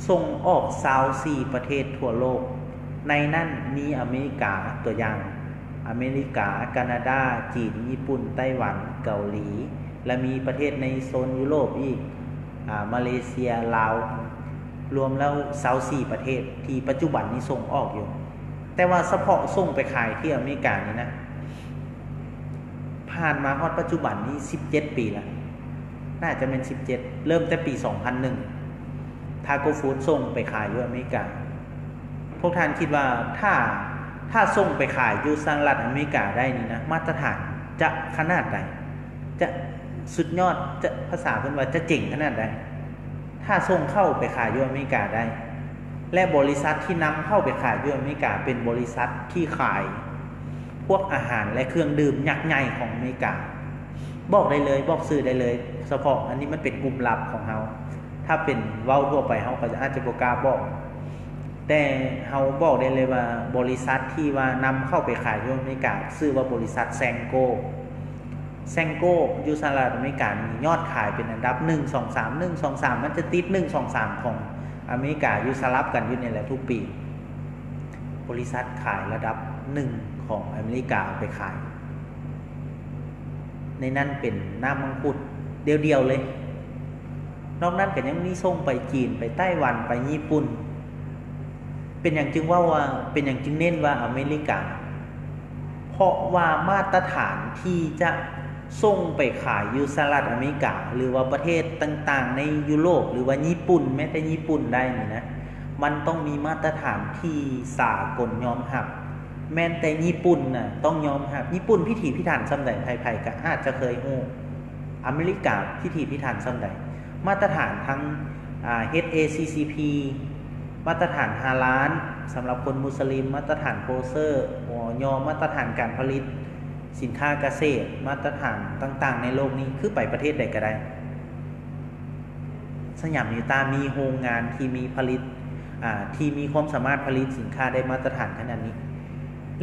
ສົ່ງອອກຊາວສີ່ປະເທດທົ່ວໂລກ. ໃນນັ້ນມີອາເມລິກາ ຕົວຢ່າງ ອາເມລິກາ, ການາດາ, ຈີນ, ຍີ່ປຸ່ນ, ໄຕ້ຫວັນ, ເກົາຫຼີ ແລະ ມີປະເທດໃນໂຊນຢູໂຣບອີກ ອາ ມາເລເຊຍ, ລາວ ລວມແລ້ວຊາວສີ່ປະເທດທີ່ປັດຈຸບັນນີ້ສົ່ງອອກຢູ່. ແຕ່ວ່າສະເພາະສົ່ງໄປຂາຍທີ່ອາເມລິການີ້ນະ ຜ່ານມາຮອດປັດຈຸບັນນີ້ສິບເຈັດປີລະ ໜ້າຈະແມ່ນສິບເຈັດ ເລີ່ມແຕ່ປີສອງພັນໜຶ່ງ ທາໂກຟູດສົ່ງໄປຂາຍຢູ່ອາເມລິກາ. ພວກທ່ານຄິດວ່າຖ້າ ຖ້າສົ່ງໄປຂາຍຢູ່ສະຫະລັດອາເມລິກາໄດ້ນີ້ນະ ມາດຕະຖານຈະຂະໜາດໃດ? ຈະສຸດຍອດ ຈະ ພາສາເພິ່ນວ່າຈະເຈັງຂະໜາດໃດ ຖ້າສົ່ງເຂົ້າໄປຂາຍຢູ່ອາເມລິກາໄດ້ ແລະ ບໍລິສັດທີ່ນຳເຂົ້າໄປຂາຍຢູ່ອາເມລິກາເປັນບໍລິສັດທີ່ຂາຍພວກອາຫານ ແລະ ເຄື່ອງດື່ມຍັກໃຫຍ່ຂອງອາເມລິກາ. ບອກໄດ້ເລີຍ ບອກຊື່ໄດ້ເລີຍ ສະເພາະອັນນີ້ມັນເປັນກຸ່ມລັບຂອງເຮົາ ຖ້າເປັນເວົ້າທົ່ວໄປເຮົາກະອາດຈະບໍ່ກ້າບອກ ແຕ່ເຮົາບອກໄດ້ເລີຍວ່າ ບໍລິສັດທີ່ວ່ານຳເຂົ້າໄປຂາຍຢູ່ອາເມລິກາ ຊື່ວ່າບໍລິສັດແຊງໂກ. ແຊງໂກຢູ່ສະຫະລັດອາເມລິການີ້ ຍອດຂາຍເປັນອັນດັບໜຶ່ງ ສອງ ສາມ ໜຶ່ງ ສອງ ສາມ ມັນຈະຕິດໜຶ່ງ ສອງ ສາມ ຂອງອາເມລິກາຢູ່ ສະຫຼັບກັນຢູ່ນີ້ແຫຼະທຸກປີ. ບໍລິສັດຂາຍລະດັບໜຶ່ງຂອງອາເມລິກາເອົາໄປຂາຍ ໃນນັ້ນເປັນນ້ຳມັງຄຸດດຽວໆເລີຍ. ນອກນັ້ນກະຍັງມີສົ່ງໄປຈີນ ໄປໄຕ້ຫວັນ ໄປຍີ່ປຸ່ນ. ເປັນຫຍັງຈຶ່ງເວົ້າວ່າ ເປັນຫຍັງຈຶ່ງເນັ້ນວ່າອາເມລິກາ? ເພາະວ່າມາດຕະຖານທີ່ຈະສົ່ງໄປຂາຍຢູ່ສະຫະລັດອາເມລິກາ ຫຼືວ່າປະເທດຕ່າງໆໃນຢູໂຣບ ຫຼືວ່າຍີ່ປຸ່ນ ແມ້ແຕ່ຍີ່ປຸ່ນໄດ້ນີ້ນະ ມັນຕ້ອງມີມາດຕະຖານທີ່ສາກົນຍອມຮັບ. ແມ່ນແຕ່ຍີ່ປຸ່ນນະຕ້ອງຍອມຮັບ. ຍີ່ປຸ່ນພິຖີພິຖັນສ່ຳໃດ ໃຜໆກະອາດຈະເຄີຍຮູ້. ອາເມລິກາພິຖີພິຖັນສ່ຳໃດ. ມາດຕະຖານທັງ ອາ ເອັດເອຊີຊີພີ ມາດຕະຖານຮາລານສຳລັບຄົນມຸສລິມ, ມາດຕະຖານໂກເຊີ ອອຍ ມາດຕະຖານການຜະລິດສິນຄ້າກະເສດ, ມາດຕະຖານຕ່າງໆໃນໂລກນີ້ ຄືໄປປະເທດໃດກໍໄດ້. ສະຫຍາມນິວຕາມີໂຮງງານທີ່ມີຜະລິດ ອາ ທີ່ມີຄວາມສາມາດຜະລິດສິນຄ້າໄດ້ມາດຕະຖານຂະໜາດນີ້.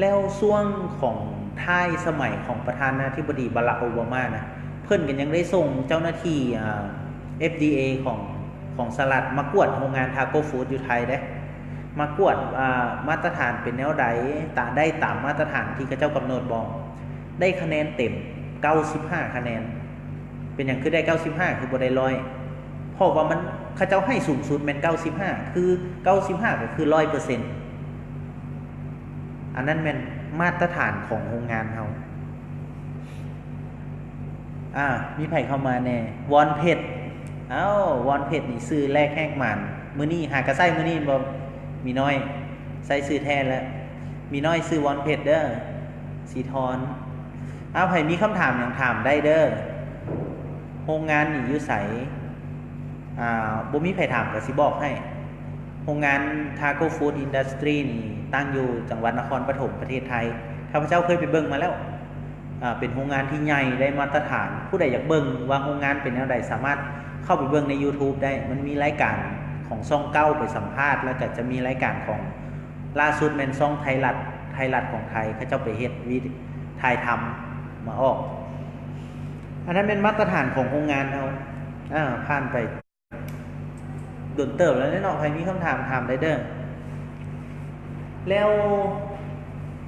ແລ້ວຊ່ວງຂອງທ້າຍສະໄໝຂອງປະທານາທິບໍດີບາຣັກ ໂອບາມານະ ເພິ່ນກໍຍັງໄດ້ສົ່ງເຈົ້າໜ້າທີ່ ອາ ເອັຟດີເອ ຂອງ ຂອງສະຫະລັດມາກວດໂຮງງານທາໂກຟູດຢູ່ໄທເດ້ ມາກວດວ່າມາດຕະຖານເປັນແນວໃດ, ຕາ ໄດ້ຕາມມາດຕະຖານທີ່ເຂົາເຈົ້າກຳນົດບໍ່? ໄດ້ຄະແນນເຕັມເກົ້າສິບຫ້າຄະແນນ. ເປັນຫຍັງຄືໄດ້ເກົ້າສິບຫ້າ ຄືບໍ່ໄດ້ຮ້ອຍ? ເພາະວ່າມັນ ເຂົາເຈົ້າໃຫ້ສູງສຸດແມ່ນເກົ້າສິບຫ້າ ຄືເກົ້າສິບຫ້າກໍຄືຮ້ອຍເປີເຊັນ. ອັນນັ້ນແມ່ນມາດຕະຖານຂອງໂຮງງານເຮົາ. ອາ ມີໃຜເຂົ້າມາແດ່? ວອນເພັດ. ເອົ້າ ວອນເພັດນີ້ຊື່ແລກແຮກໝານ. ມື້ນີ້ຫາກະໃຊ້ມື້ນີ້ແມ່ນບໍ່? ມີນ້ອຍໃຊ້ຊື່ແທ້ແລ້ວ. ມີນ້ອຍຊື່ວອນເພັດເດີ ສີທອນ. ເອົາ ໃຜມີຄຳຖາມຫຍັງຖາມໄດ້ເດີ. ໂຮງງານນີ້ຢູ່ໃສ? ອາ ບໍ່ມີໃຜຖາມກໍຊິບອກໃຫ້. ໂຮງງານ Thago Food Industry ນີ້ຕັ້ງຢູ່ຈັງຫວັດນະຄອນປະຖົມ ປະເທດໄທ. ຂ້າພະເຈົ້າເຄີຍໄປເບິ່ງມາແລ້ວ. ອາ ເປັນໂຮງງານທີ່ໃຫຍ່ ໄດ້ມາດຕະຖານ. ຜູ້ໃດຢາກເບິ່ງວ່າໂຮງງານເປັນແນວໃດ ສາມາດເຂົ້າໄປເບິ່ງໃນ YouTube ໄດ້. ມັນມີລາຍການຂອງຊ່ອງເກົ້າໄປສຳພາດ ແລ້ວກໍຈະມີລາຍການຂອງ ລ່າສຸດແມ່ນຊ່ອງໄທລັດ ໄທລັດຂອງໄທ ເຂົາເຈົ້າໄປເຮັດວິ ຖ່າຍທຳມາອອກ. ອັນນັ້ນແມ່ນມາດຕະຖານຂອງໂຮງງານເຮົາ. ອາ ຜ່ານໄປດົນເຕີບແລ້ວເນາະ. ໃຜມີຄຳຖາມຖາມໄດ້ເດີ. ແລ້ວ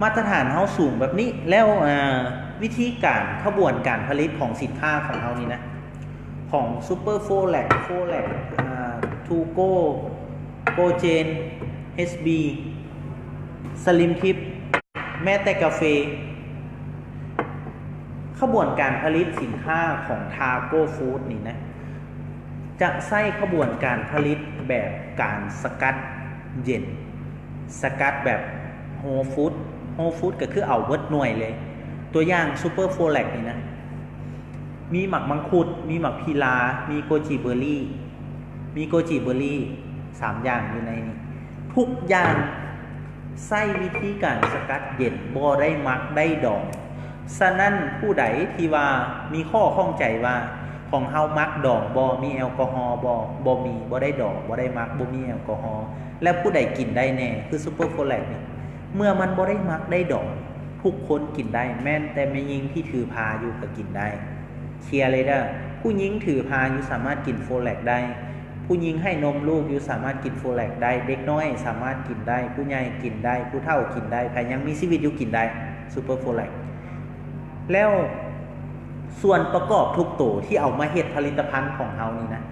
ມາດຕະຖານເຮົາສູງແບບນີ້ແລ້ວ ອາ ວິທີການ ຂະບວນການຜະລິດຂອງສິນຄ້າຂອງເຮົານີ້ນະ ຂອງ Super Forex Forex ອາ Two Go Gojen HB Slim Tip ແມ້ແຕ່ກາເຟ. ຂະບວນການຜະລິດສິນຄ້າຂອງ Thago Food ນີ້ນະ ຈະໃຊ້ຂະບວນການຜະລິດແບບການສະກັດເຢັນ, ສະກັດແບບ whole food, whole food ກໍຄືເອົາເບິດໜ່ວຍເລີຍ. ຕົວຢ່າງ Super Forex ນີ້ນະ ມີໝາກມັງຄຸດ, ມີໝາກພິລາ, ມີໂກຈີເບີຣີ, ມີໂກຈີເບີຣີ ສາມຢ່າງຢູ່ໃນນີ້. ທຸກຢ່າງໃຊ້ວິທີການສະກັດເຢັນ, ບໍ່ໄດ້ໝັກໄດ້ດອງ. ສະນັ້ນ ຜູ້ໃດທີ່ວ່າມີຂໍ້ຂ້ອງໃຈວ່າ ຂອງເຮົາໝັກດອງບໍ່, ມີແອລກໍຮໍບໍ່? ບໍ່ມີ, ບໍ່ໄດ້ດອງ, ບໍ່ໄດ້ໝັກ, ບໍ່ມີແອລກໍຮໍ. ແລ້ວຜູ້ໃດກິນໄດ້ແນ່? ຄື Super Forex ນີ້ ເມື່ອມັນບໍ່ໄດ້ໝັກໄດ້ດອງ, ທຸກຄົນກິນໄດ້, ແມ່ນແຕ່ແມ່ຍິງທີ່ຖືພາຢູ່ກໍກິນໄດ້. ເຄຍເລີຍເດີ, ຜູ້ຍິງຖືພາຢູ່ສາມາດກິນ Forex ໄດ້, ຜູ້ຍິງໃຫ້ນົມລູກຢູ່ສາມາດກິນ Forex ໄດ້, ເດັກນ້ອຍສາມາດກິນໄດ້, ຜູ້ໃຫຍ່ກິນໄດ້, ຜູ້ເຖົ້າກິນໄດ້, ໃຜຍັງມີຊີວິດຢູ່ກິນໄດ້ Super Forex. ແລ້ວສ່ວນປະກອບທຸກໂຕທີ່ເອົາມາເຮັດຜະລິດຕະພັນຂອງເຮົານີ້ນະ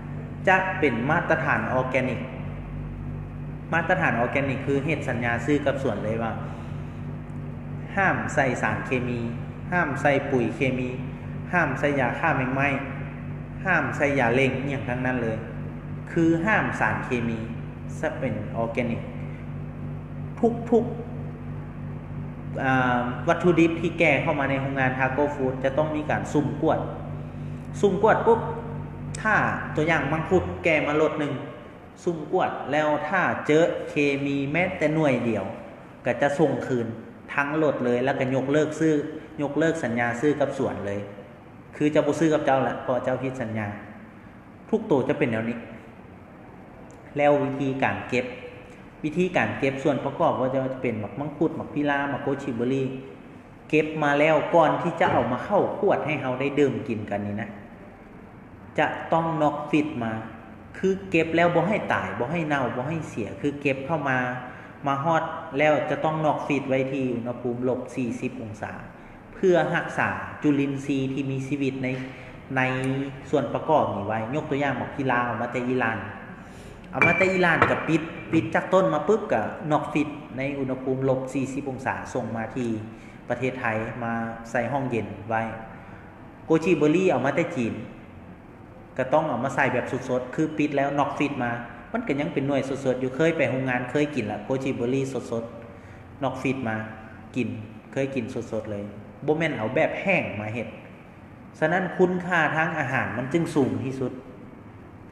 ຈະເປັນມາດຕະຖານ organic. ມາດຕະຖານ organic ຄືເຮັດສັນຍາຊື້ກັບສວນເລີຍວ່າ ຫ້າມໃສ່ສານເຄມີ, ຫ້າມໃສ່ປຸຍເຄມີ, ຫ້າມໃສ່ຢາຂ້າແມງໄມ້, ຫ້າມໃສ່ຢາເລັ່ງອີ່ຫຍັງທັງນັ້ນເລີຍ. ຄືຫ້າມສານເຄມີ, ຈະເປັນ organic. ທຸກໆ ອາ ວັດຖຸດິບທີ່ແກ່ເຂົ້າມາໃນໂຮງງານ Thago Food ຈະຕ້ອງມີການສຸ່ມກວດ. ສຸ່ມກວດປຸບ ຖ້າຕົວຢ່າງມັງຄຸດແກ່ມາໂລດໜຶ່ງ, ສຸ່ມກວດແລ້ວ ຖ້າເຈີເຄມີແມ້ແຕ່ໜ່ວຍດຽວ ກໍຈະສົ່ງຄືນທັງໂລດເລີຍ ແລ້ວກໍຍົກເລີກຊື້, ຍົກເລີກສັນຍາຊື້ກັບສວນເລີຍ. ຄືຈະບໍ່ຊື້ກັບເຈົ້າລະ ເພາະເຈົ້າຜິດສັນຍາ. ທຸກໂຕຈະເປັນແນວນີ້. ແລ້ວວິທີການເກັບ, ວິທີການເກັບສ່ວນປະກອບ ບໍ່ວ່າຈະເປັນໝາກມັງຄຸດ, ໝາກພິລາ, ໝາກໂກຈີເບີຣີ ເກັບມາແລ້ວ ກ່ອນທີ່ຈະເອົາມາເຂົ້າຂວດໃຫ້ເຮົາໄດ້ດື່ມກິນກັນນີ້ນະ ຈະຕ້ອງນອກຟຣິດມາ. ຄືເກັບແລ້ວບໍ່ໃຫ້ຕາຍ, ບໍ່ໃຫ້ເນົ່າ, ບໍ່ໃຫ້ເສຍ, ຄືເກັບເຂົ້າມາ, ມາຮອດແລ້ວຈະຕ້ອງນອກຟຣິດໄວ້ທີ່ອຸນຫະພູມລົບສີ່ສິບອົງສາ. ເພື່ອຮັກສາຈຸລິນຊີທີ່ມີຊີວິດໃນ, ໃນສ່ວນປະກອບນີ້ໄວ້. ຍົກຕົວຢ່າງ ໝາກພິລາ ເອົາມາແຕ່ອີຣານ, ເອົາມາແຕ່ອີຣານກໍປິດ, ປິດຈາກຕົ້ນມາປຶບກໍນອກຟຣິດໃນອຸນຫະພູມລົບສີ່ສິບອົງສາ ສົ່ງມາທີ່ປະເທດໄທ ມາໃສ່ຫ້ອງເຢັນໄວ້. ໂກຈີເບີຣີເອົາມາແຕ່ຈີນ ກໍຕ້ອງເອົາມາໃສ່ແບບສົດໆ ຄືປິດແລ້ວນອກຟຣິດມາ ມັນກໍຍັງເປັນໜ່ວຍສົດໆຢູ່. ເຄີຍໄປໂຮງງານ ເຄີຍກິນລະ ໂກຈີເບີຣີສົດໆ ນອກຟຣິດມາກິນ, ເຄີຍກິນສົດໆເລີຍ. ບໍ່ແມ່ນເອົາແບບແຫ້ງມາເຮັດ. ສະນັ້ນຄຸນຄ່າທາງອາຫານມັນຈຶ່ງສູງທີ່ສຸດ,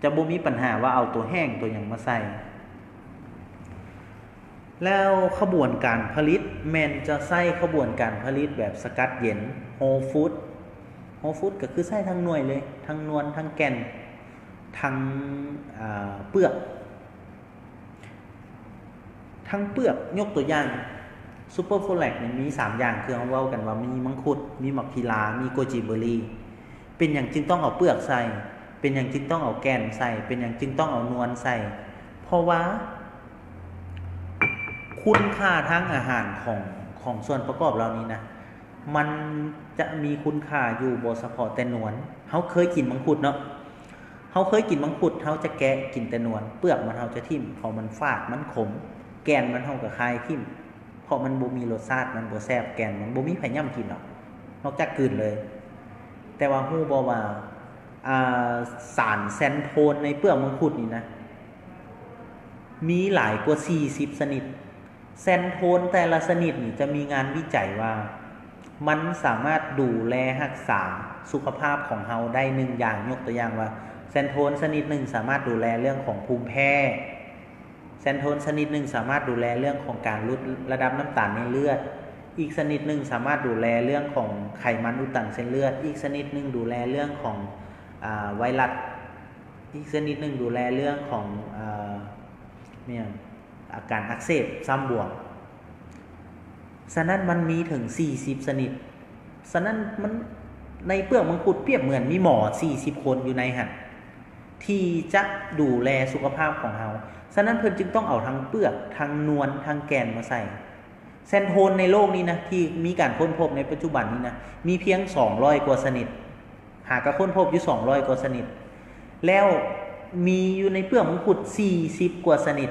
ຈະບໍ່ມີບັນຫາວ່າເອົາຕົວແຫ້ງຕົວຫຍັງມາໃສ່. ແລ້ວຂະບວນການຜະລິດແມ່ນຈະໃຊ້ຂະບວນການຜະລິດແບບສະກັດເຢັນ Whole Food. Whole Food ກໍຄືໃຊ້ທັງໜ່ວຍເລີຍ, ທັງນວນ, ທັງແກ່ນ, ທັງ ອາ ເປືອກ. ທັງເປືອກ, ຍົກຕົວຢ່າງ Super Folac ນີ້ມີສາມຢ່າງ ຄືເຮົາເວົ້າກັນວ່າມີມັງຄຸດ, ມີໝາກພິລາ, ມີໂກຈິເບີຣີ. ເປັນຫຍັງຈຶ່ງຕ້ອງເອົາເປືອກໃສ່? ເປັນຫຍັງຈຶ່ງຕ້ອງເອົາແກ່ນໃສ່? ເປັນຫຍັງຈຶ່ງຕ້ອງເອົານວນໃສ່? ເພາະວ່າຄຸນຄ່າທາງອາຫານຂອງ, ຂອງສ່ວນປະກອບເຫຼົ່ານີ້ນະ, ມັນຈະມີຄຸນຄ່າຢູ່ບໍ່ສະເພາະແຕ່ນວນ. ເຮົາເຄີຍກິນມັງຄຸດເນາະ, ເຮົາເຄີຍກິນມັງຄຸດ, ເຮົາຈະແກະກິນແຕ່ນວນ, ເປືອກມັນເຮົາຈະຖິ້ມ ເພາະມັນຝາດ, ມັນຂົມ, ແກ່ນມັນເຮົາກໍຄາຍຖິ້ມ ເພາະມັນບໍ່ມີລົດຊາດ, ມັນບໍ່ແຊບ, ແກ່ນມັນບໍ່ມີໃຜຫຍ້ຳກິນດອກ ນອກຈາກກືນເລີຍ. ແຕ່ວ່າຮູ້ບໍ່ວ່າ ອາ ສານແຊນໂທນໃນເປືອກມັງຄຸດນີ້ນະ ມີຫຼາຍກວ່າສີ່ສິບຊະນິດ. ແຊນໂທນແຕ່ລະຊະນິດນີ້ຈະມີງານວິໄຈວ່າ ມັນສາມາດດູແລຮັກສາສຸຂະພາບຂອງເຮົາໄດ້ໜຶ່ງຢ່າງ. ຍົກຕົວຢ່າງວ່າ ແຊນໂທນຊະນິດໜຶ່ງສາມາດດູແລເລື່ອງຂອງພູມແພ້, ແຊນໂທນຊະນິດໜຶ່ງສາມາດດູແລເລື່ອງຂອງການຫຼຸດລະດັບນ້ຳຕານໃນເລືອດ, ອີກຊະນິດໜຶ່ງສາມາດດູແລເລື່ອງຂອງໄຂມັນອຸດຕັນເສັ້ນເລືອດ, ອີກຊະນິດໜຶ່ງດູແລເລື່ອງຂອງ ອາ ໄວຣັສ, ອີກຊະນິດໜຶ່ງດູແລເລື່ອງຂອງ ອາ ແມ່ນຫຍັງ ອາການອັກເສບຊ້ຳບວມ. ສະນັ້ນມັນມີເຖິງສີ່ສິບຊະນິດ. ສະນັ້ນມັນ ໃນເປືອກມັງຄຸດປຽບເໝືອນມີໝໍສີ່ສິບຄົນຢູ່ໃນຫັ້ນ ທີ່ຈະດູແລສຸຂະພາບຂອງເຮົາ. ສະນັ້ນເພິ່ນຈຶ່ງຕ້ອງເອົາທັງເປືອກ, ທັງນວນ, ທັງແກ່ນມາໃສ່. ແຊນໂທນໃນໂລກນີ້ນະ ທີ່ມີການຄົ້ນພົບໃນປັດຈຸບັນນີ້ນະ ມີພຽງສອງຮ້ອຍກວ່າຊະນິດ. ຫາກໍຄົ້ນພົບຢູ່ສອງຮ້ອຍກວ່າຊະນິດ, ແລ້ວມີຢູ່ໃນເປືອກມັງຄຸດສີ່ສິບກວ່າຊະນິດ,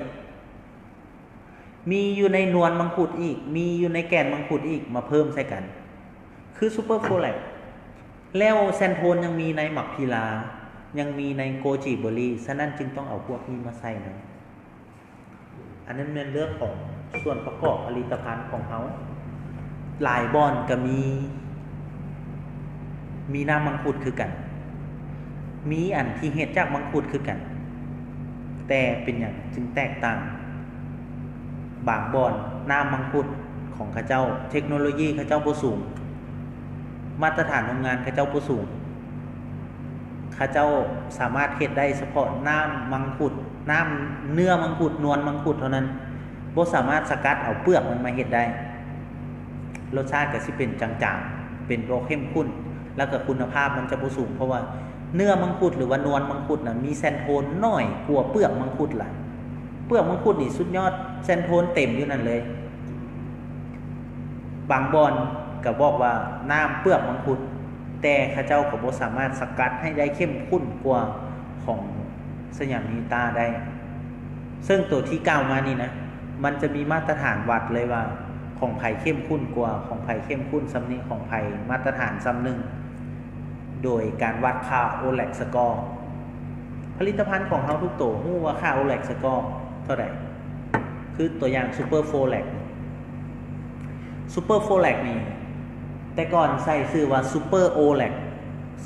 ມີຢູ່ໃນນວນມັງຄຸດອີກ, ມີຢູ່ໃນແກ່ນມັງຄຸດອີກ ມາເພີ່ມໃສ່ກັນ ຄື Super Folac. ແລ້ວແຊນໂທນຍັງມີໃນໝາກພິລາ, ຍັງມີໃນໂກຈິເບີຣີ, ສະນັ້ນຈຶ່ງຕ້ອງເອົາພວກນີ້ມາໃສ່ນຳ. ອັນນັ້ນແມ່ນເລື່ອງຂອງສ່ວນປະກອບຜະລິດຕະພັນຂອງເຮົາ. ຫຼາຍບ່ອນກໍມີ, ມີນ້ຳມັງຄຸດຄືກັນ, ມີອັນທີ່ເຮັດຈາກມັງຄຸດຄືກັນ, ແຕ່ເປັນຫຍັງຈຶ່ງແຕກຕ່າງ? ບາງບ່ອນນ້ຳມັງຄຸດຂອງເຂົາເຈົ້າ ເທັກໂນໂລຢີເຂົາເຈົ້າບໍ່ສູງ, ມາດຕະຖານໂຮງງານເຂົາເຈົ້າບໍ່ສູງ. ເຂົາເຈົ້າສາມາດເຮັດໄດ້ສະເພາະນ້ຳມັງຄຸດ, ນ້ຳເນື້ອມັງຄຸດ, ນວນມັງຄຸດເທົ່ານັ້ນ, ບໍ່ສາມາດສະກັດເອົາເປືອກມັນມາເຮັດໄດ້. ລົດຊາດກໍຊິເປັນຈາງໆ, ເປັນບໍ່ເຂັ້ມຂຸ້ນ, ແລ້ວກໍຄຸນນະພາບມັນຈະບໍ່ສູງ, ເພາະວ່າເນື້ອມັງຄຸດ ຫຼືວ່ານວນມັງຄຸດນະ ມີແຊນໂທນໜ້ອຍກວ່າເປືອກມັງຄຸດຫຼາຍ. ເປືອກມັງຄຸດນີ້ສຸດຍອດ, ແຊນໂທນເຕັມຢູ່ນັ້ນເລີຍ. ບາງບ່ອນກໍບອກວ່ານ້ຳເປືອກມັງຄຸດ, ແຕ່ເຂົາເຈົ້າກໍບໍ່ສາມາດສະກັດໃຫ້ໄດ້ເຂັ້ມຂຸ້ນກວ່າຂອງສະຫຍາມນິວຕາໄດ້. ເຊິ່ງໂຕທີ່ກ່າວມານີ້ນະ, ມັນຈະມີມາດຕະຖານວັດເລີຍວ່າ ຂອງໃຜເຂັ້ມຂຸ້ນກວ່າ, ຂອງໃຜເຂັ້ມຂຸ້ນສ່ຳນີ້, ຂອງໃຜມາດຕະຖານສ່ຳໜຶ່ງ. ໂດຍການວັດຄ່າ Olac Score. ຜະລິດຕະພັນຂອງເຮົາທຸກໂຕຮູ້ວ່າຄ່າ Olac Score ເທົ່າໃດ? ຄືຕົວຢ່າງ Super Folac. Super Folac ນີ້ ແຕ່ກ່ອນໃສ່ຊື່ວ່າ Super Olac,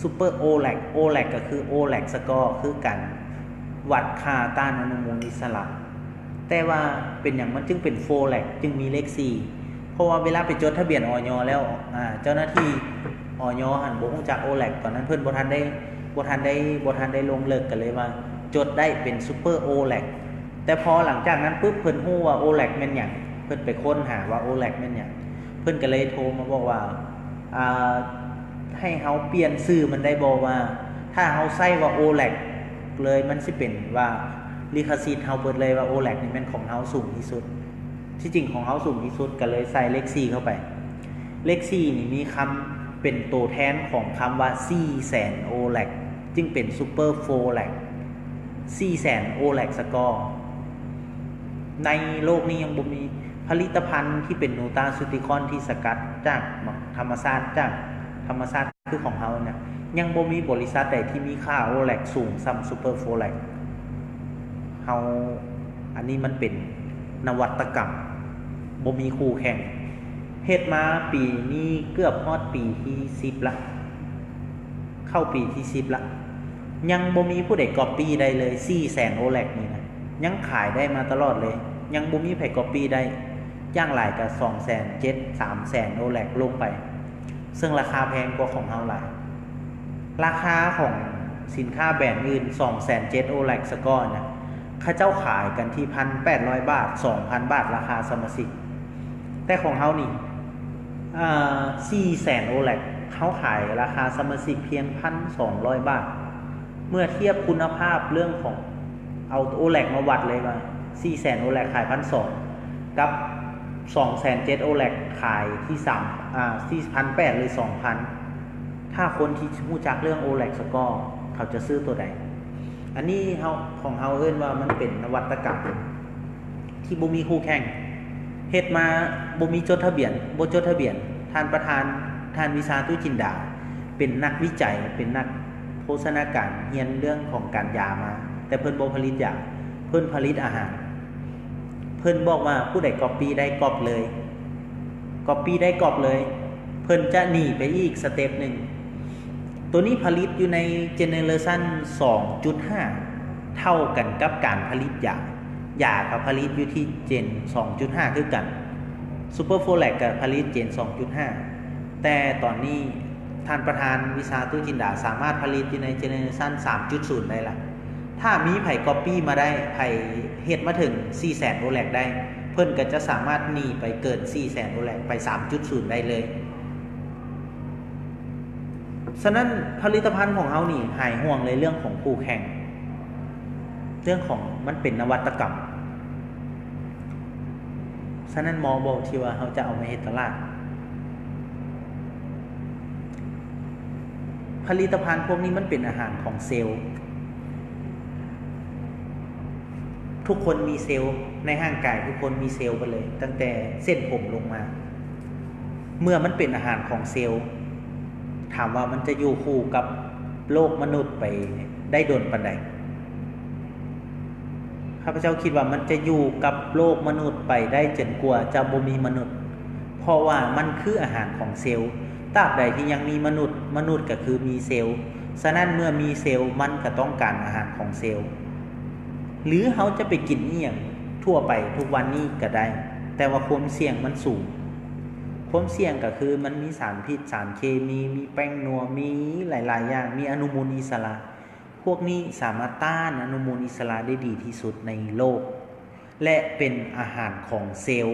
Super Olac, Olac ກໍຄື Olac Score ຄືກັນ, ວັດຄ່າຕ້ານອະນຸມູນອິດສະຫຼະ. ແຕ່ວ່າເປັນຫຍັງມັນຈຶ່ງເປັນ Folac ຈຶ່ງມີເລກສີ່? ເພາະວ່າເວລາໄປຈົດທະບຽນ ອຢ ແລ້ວ ອາ ເຈົ້າໜ້າທີ່ ອຢ ຫັ້ນບໍ່ຮູ້ຈັກ Olac, ຕອນນັ້ນເພິ່ນບໍ່ທັນໄດ້ ບໍ່ທັນໄດ້ ບໍ່ທັນໄດ້ລົງເລິກ, ກໍເລີຍວ່າຈົດໄດ້ເປັນ Super Olac. ແຕ່ພໍຫຼັງຈາກນັ້ນປຶບ ເພິ່ນຮູ້ວ່າ Olac ແມ່ນຫຍັງ, ເພິ່ນໄປຄົ້ນຫາວ່າ Olac ແມ່ນຫຍັງ, ເພິ່ນກໍເລີຍໂທມາບອກວ່າ ອາ ໃຫ້ເຮົາປ່ຽນຊື່ມັນໄດ້ບໍ່ ວ່າຖ້າເຮົາໃຊ້ວ່າ Olac ເລີຍ ມັນຊິເປັນວ່າລິຂະສິດເຮົາເບິດເລີຍ ວ່າ Olac ນີ້ແມ່ນຂອງເຮົາສູງທີ່ສຸດ. ທີ່ຈິງຂອງເຮົາສູງທີ່ສຸດ ກໍເລີຍໃສ່ເລກສີ່ເຂົ້າໄປ. ເລກສີ່ນີ້ມີຄຳເປັນໂຕແທນຂອງຄຳວ່າ ສີ່ແສນ Olac ຈຶ່ງເປັນ Super Folac, ສີ່ແສນ Olac Score. ໃນໂລກນີ້ຍັງບໍ່ມີຜະລິດຕະພັນທີ່ເປັນນູຕາຊູຕິຄອນທີ່ສະກັດຈາກທຳມະຊາດ, ຈາກທຳມະຊາດ ຄືຂອງເຮົານະ, ຍັງບໍ່ມີບໍລິສັດໃດທີ່ມີຄ່າ Olac ສູງສ່ຳ Super Folac. ເຮົາ ອັນນີ້ມັນເປັນນະວັດຕະກຳ ບໍ່ມີຄູ່ແຂ່ງ. ເຮັດມາປີນີ້ເກືອບຮອດປີທີສິບລະ. ເຂົ້າປີທີສິບລະ ຍັງບໍ່ມີຜູ້ໃດກັອບປີ້ໄດ້ເລີຍ. ສີ່ແສນໂອເລັກນີ້ນະ ຍັງຂາຍໄດ້ມາຕະຫຼອດເລີຍ, ຍັງບໍ່ມີໃຜກັອບປີ້ໄດ້. ຢ່າງຫຼາຍກໍສອງແສນເຈັດ ສາມແສນໂອເລັກລົງໄປ, ເຊິ່ງລາຄາແພງກວ່າຂອງເຮົາຫຼາຍ. ລາຄາຂອງສິນຄ້າແບຣນອື່ນ ສອງແສນເຈັດໂອເລັກສະກໍນະ ເຂົາເຈົ້າຂາຍກັນທີ່ພັນແປດຮ້ອຍບາດ ສອງພັນບາດ ລາຄາສະມາຊິກ. ແຕ່ຂອງເຮົານີ້ ເອີ ສີ່ແສນໂອເລັກ ເຮົາຂາຍລາຄາສະມາຊິກພຽງພັນສອງຮ້ອຍບາດ. ເມື່ອທຽບຄຸນນະພາບເລື່ອງຂອງ ເອົາໂອເລັກມາວັດເລີຍວ່າ ສີ່ແສນໂອເລັກຂາຍພັນສອງ ກັບສອງແສນເຈັດໂອເລັກຂາຍທີ່ສາມ ອາ ທີ່ພັນແປດ ຫຼື ສອງພັນ ຖ້າຄົນທີ່ຮູ້ຈັກເລື່ອງໂອເລັກສະກໍ ເຂົາຈະຊື້ໂຕໃດ? ອັນນີ້ເຮົາ ຂອງເຮົາເອີ້ນວ່າມັນເປັນນະວັດຕະກຳ ທີ່ບໍ່ມີຄູ່ແຂ່ງ, ເຮັດມາບໍ່ມີຈົດທະບຽນ, ບໍ່ຈົດທະບຽນ. ທ່ານປະທານ ທ່ານ ວິຊາ ຕູ້ຈິນດາ ເປັນນັກວິໄຈ, ເປັນນັກໂພຊະນາການ, ຮຽນເລື່ອງຂອງການຢາມາ, ແຕ່ເພິ່ນບໍ່ຜະລິດຢາ, ເພິ່ນຜະລິດອາຫານ. ເພິ່ນບອກວ່າ ຜູ້ໃດກັອບປີ້ໄດ້ ກັອບເລີຍ, ກັອບປີ້ໄດ້ ກັອບເລີຍ. ເພິ່ນຈະໜີໄປອີກສະເຕັບໜຶ່ງ. ໂຕນີ້ຜະລິດຢູ່ໃນເຈເນເຣຊັນສອງຈຸດຫ້າ ເທົ່າກັນກັບການຜະລິດຢາ. ຢາກໍຜະລິດຢູ່ທີ່ເຈນສອງຈຸດຫ້າຄືກັນ. ຊຸບເປີໂຟແລັກກໍຜະລິດເຈນສອງຈຸດຫ້າ. ແຕ່ຕອນນີ້ທ່ານປະທານ ວິຊາ ຕູ້ຈິນດາ ສາມາດຜະລິດຢູ່ໃນເຈເນເຣຊັນສາມຈຸດສູນໄດ້ລະ. ຖ້າມີໃຜກັອບປີ້ມາໄດ້, ໃຜເຮັດມາເຖິງສີ່ແສນໂອເລັກໄດ້, ເພິ່ນກໍຈະສາມາດໜີໄປເກີນສີ່ແສນໂອເລັກ ໄປສາມຈຸດສູນໄດ້ເລີຍ. ສະນັ້ນ ຜະລິດຕະພັນຂອງເຮົານີ້ຫາຍຫ່ວງເລີຍເລື່ອງຂອງຄູ່ແຂ່ງ, ເລື່ອງຂອງມັນເປັນນະວັດຕະກຳ. ສະນັ້ນ ເໝາະບໍ່ທີ່ວ່າເຮົາຈະເອົາມາເຮັດຕະຫຼາດ? ຜະລິດຕະພັນພວກນີ້ມັນເປັນອາຫານຂອງເຊວ. ທຸກຄົນມີເຊວ, ໃນຮ່າງກາຍທຸກຄົນມີເຊວເບິດເລີຍ, ຕັ້ງແຕ່ເສັ້ນຜົມລົງມາ. ເມື່ອມັນເປັນອາຫານຂອງເຊວ, ຖາມວ່າມັນຈະຢູ່ຄູ່ກັບໂລກມະນຸດໄປໄດ້ດົນປານໃດ? ຂ້າພະເຈົ້າຄິດວ່າມັນຈະຢູ່ກັບໂລກມະນຸດໄປໄດ້ຈົນກວ່າຈະບໍ່ມີມະນຸດ, ເພາະວ່າມັນຄືອາຫານຂອງເຊວ. ຕາບໃດທີ່ຍັງມີມະນຸດ, ມະນຸດກໍຄືມີເຊວ. ສະນັ້ນ ເມື່ອມີເຊວ, ມັນກໍຕ້ອງການອາຫານຂອງເຊວ. ຫຼືເຮົາຈະໄປກິນອີ່ຫຍັງທົ່ວໄປທຸກວັນນີ້ກໍໄດ້, ແຕ່ວ່າຄວາມສ່ຽງມັນສູງ. ຄວາມສ່ຽງກໍຄືມັນມີສານພິດ, ສານເຄມີ, ມີແປ້ງນົວ, ມີຫຼາຍໆຢ່າງ, ມີອະນຸມູນອິດສະຫຼະ. ພວກນີ້ສາມາດຕ້ານອະນຸມູນອິດສະຫຼະໄດ້ດີທີ່ສຸດໃນໂລກ ແລະ ເປັນອາຫານຂອງເຊວ.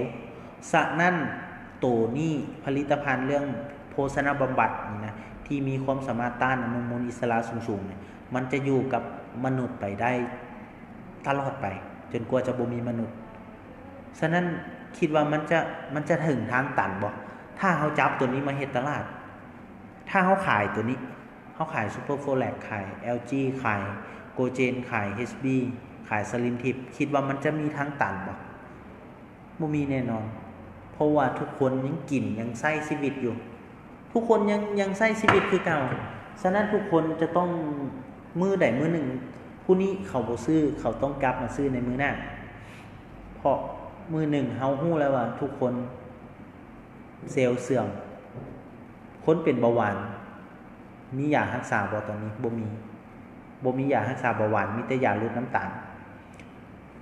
ສະນັ້ນ ໂຕນີ້ ຜະລິດຕະພັນເລື່ອງໂພຊະນະບຳບັດນີ້ນະ ທີ່ມີຄວາມສາມາດຕ້ານອະນຸມູນອິດສະຫຼະສູງໆ ມັນຈະຢູ່ກັບມະນຸດໄປໄດ້ຕະຫຼອດໄປ ຈົນກວ່າຈະບໍ່ມີມະນຸດ. ສະນັ້ນ ຄິດວ່າມັນຈະ ມັນຈະເຖິງທາງຕັນບໍ່ ຖ້າເຮົາຈັບໂຕນີ້ມາເຮັດຕະຫຼາດ? ຖ້າເຮົາຂາຍໂຕນີ້, ເຮົາຂາຍຊຸບເປີໂຟແລັກ, ຂາຍແອວຈີ, ຂາຍໂກເຈນ, ຂາຍເອັດບີ, ຂາຍສະລິມທິບ, ຄິດວ່າມັນຈະມີທາງຕັນບໍ່? ບໍ່ມີແນ່ນອນ, ເພາະວ່າທຸກຄົນຍັງກິນ, ຍັງໃຊ້ຊີວິດຢູ່. ທຸກຄົນຍັງ, ຍັງໃຊ້ຊີວິດຄືເກົ່າ. ສະນັ້ນ ທຸກຄົນຈະຕ້ອງ, ມື້ໃດມື້ໜຶ່ງ, ຜູ້ນີ້ເຂົາບໍ່ຊື້, ເຂົາຕ້ອງກັບມາຊື້ໃນມື້ໜ້າ. ເພາະມື້ໜຶ່ງເຮົາຮູ້ແລ້ວວ່າທຸກຄົນເຊວເສື່ອມ. ຄົນເປັນເບົາຫວານ ມີຢາຮັກສາບໍ່ຕອນນີ້? ບໍ່ມີ. ບໍ່ມີຢາຮັກສາເບົາຫວານ, ມີແຕ່ຢາຫຼຸດນ້ຳຕານ.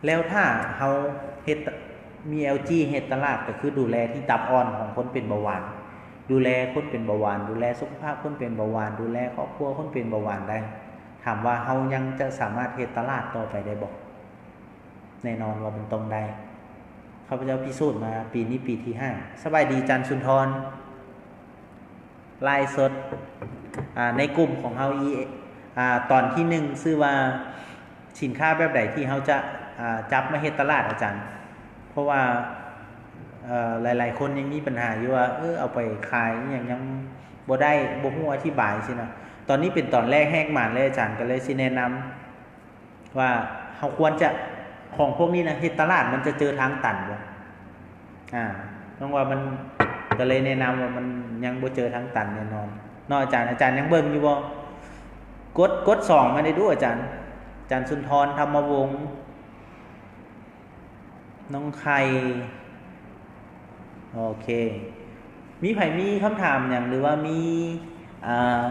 ແລ້ວຖ້າເຮົາເຮັດ, ມີແອວຈີເຮັດຕະຫຼາດ, ກໍຄືດູແລທີ່ຕັບອ່ອນຂອງຄົນເປັນເບົາຫວານ, ດູແລຄົນເປັນເບົາຫວານ, ດູແລສຸຂະພາບຄົນເປັນເບົາຫວານ, ດູແລຄອບຄົວຄົນເປັນເບົາຫວານໄດ້, ຖາມວ່າເຮົາຍັງຈະສາມາດເຮັດຕະຫຼາດຕໍ່ໄປໄດ້ບໍ່? ແນ່ນອນວ່າມັນຕ້ອງໄດ້. ຂ້າພະເຈົ້າພິສູດມາປີນີ້ປີທີຫ້າ. ສະບາຍດີ ອາຈານສຸນທອນ. ໄລຟ໌ສົດ ອາ ໃນກຸ່ມຂອງເຮົາອີກ ອາ ຕອນທີໜຶ່ງ ຊື່ວ່າ ສິນຄ້າແບບໃດທີ່ເຮົາຈະ ອາ ຈັບມາເຮັດຕະຫຼາດ ອາຈານ? ເພາະວ່າ ເອີ ຫຼາຍໆຄົນຍັງມີບັນຫາຢູ່ວ່າ ເອີ ເອົາໄປຂາຍອີ່ຫຍັງຍັງບໍ່ໄດ້, ບໍ່ຮູ້ອະທິບາຍຊີ້ນະ. ຕອນນີ້ເປັນຕອນແລກແຮກມານເລີຍ ອາຈານ ກໍເລີຍຊິແນະນຳ ວ່າເຮົາຄວນຈະ ຂອງພວກນີ້ນະ ເຮັດຕະຫຼາດມັນຈະເຈີທາງຕັນບໍ່? ອາ ນ້ອງວ່າມັນ ກໍເລີຍແນະນຳວ່າມັນຍັງບໍ່ເຈີທາງຕັນແນ່ນອນເນາະ ອາຈານ. ອາຈານຍັງເບິ່ງຢູ່ບໍ່? ກົດ ກົດສອງມາໄດ້ດູ ອາຈານ. ອາຈານສຸນທອນ ທຳມະວົງ ນ້ອງໄຂ່ ໂອເຄ. ມີໃຜມີຄຳຖາມຫຍັງ ຫຼືວ່າມີ ອ່າ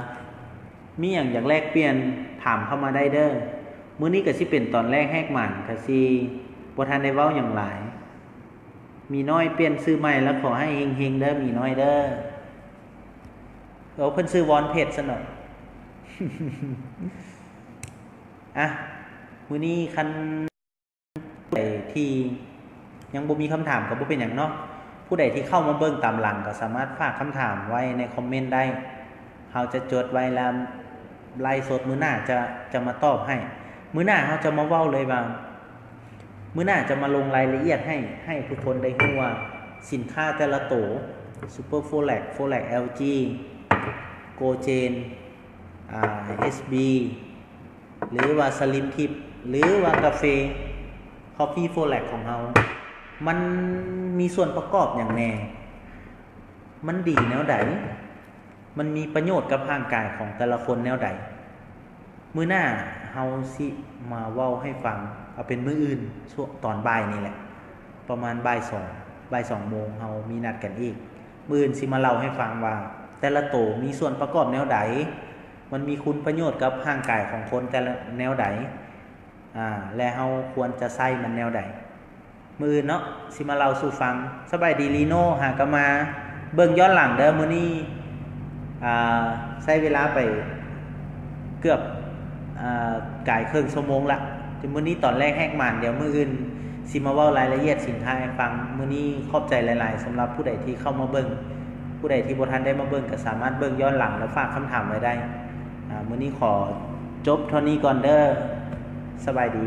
ມີຫຍັງຢາກແລກປ່ຽນ ຖາມເຂົ້າມາໄດ້ເດີ້. ມື້ນີ້ກໍຊິເປັນຕອນແລກແຮກໝານ ກໍຊິບໍ່ທັນໄດ້ເວົ້າຫຍັງຫຼາຍ. ມີນ້ອຍປ່ຽນຊື່ໃໝ່ ແລ້ວຂໍໃຫ້ເຮັງໆເດີ້ ມີນ້ອຍເດີ້. ເອີ ເພິ່ນຊື່ວອນເພັດຊັ້ນເນາະ. ອ່ະ ມື້ນີ້ຄັນ ຜູ້ໃດທີ່ຍັງບໍ່ມີຄຳຖາມກໍບໍ່ເປັນຫຍັງເນາະ. ຜູ້ໃດທີ່ເຂົ້າມາເບິ່ງຕາມຫຼັງກໍສາມາດຝາກຄຳຖາມໄວ້ໃນຄອມເມັນໄດ້. ເຮົາຈະຈົດໄວ້ ແລ້ວໄລຟ໌ສົດມື້ໜ້າຈະ ຈະມາຕອບໃຫ້. ມື້ໜ້າເຮົາຈະມາເວົ້າເລີຍວ່າ ມື້ໜ້າຈະມາລົງລາຍລະອຽດໃຫ້ ໃຫ້ທຸກຄົນໄດ້ຮູ້ວ່າສິນຄ້າແຕ່ລະໂຕ Super Forex, Forex LG, Gold Chain, ອ່າ SB ຫຼືວ່າ Slim Tip ຫຼືວ່າກາເຟ Coffee Forex ຂອງເຮົາ ມັນມີສ່ວນປະກອບຫຍັງແດ່? ມັນດີແນວໃດ? ມັນມີປະໂຫຍດກັບຮ່າງກາຍຂອງແຕ່ລະຄົນແນວໃດ? ມື້ໜ້າເຮົາຊິມາເວົ້າໃຫ້ຟັງ. ເອົາເປັນມື້ອື່ນ ຊ່ວງຕອນບ່າຍນີ້ແຫຼະ ປະມານບ່າຍສອງ ບ່າຍສອງໂມງ ເຮົາມີນັດກັນອີກ. ມື້ອື່ນຊິມາເລົ່າໃຫ້ຟັງວ່າ ແຕ່ລະໂຕມີສ່ວນປະກອບແນວໃດ? ມັນມີຄຸນປະໂຫຍດກັບຮ່າງກາຍຂອງຄົນແຕ່ລະແນວໃດ? ອາ ແລະ ເຮົາຄວນຈະໃຊ້ມັນແນວໃດ? ມື້ອື່ນເນາະ ຊິມາເລົ່າສູ່ຟັງ. ສະບາຍດີ ລີໂນ ຫາກະມາເບິ່ງຍ້ອນຫຼັງເດີ້. ມື້ນີ້ ອາ ໃຊ້ເວລາໄປເກືອບ ອາ ກາຍເຄິ່ງຊົ່ວໂມງລະ. ແຕ່ມື້ນີ້ຕອນແລກແຮກໝານ ດຽວມື້ອື່ນຊິມາເວົ້າລາຍລະອຽດສິນຄ້າໃຫ້ຟັງ. ມື້ນີ້ຂອບໃຈຫຼາຍໆ ສຳລັບຜູ້ໃດທີ່ເຂົ້າມາເບິ່ງ. ຜູ້ໃດທີ່ບໍ່ທັນໄດ້ມາເບິ່ງ ກໍສາມາດເບິ່ງຍ້ອນຫຼັງ ແລະ ຝາກຄຳຖາມໄວ້ໄດ້. ອາ ມື້ນີ້ຂໍຈົບເທົ່ານີ້ກ່ອນເດີ້. ສະບາຍດີ.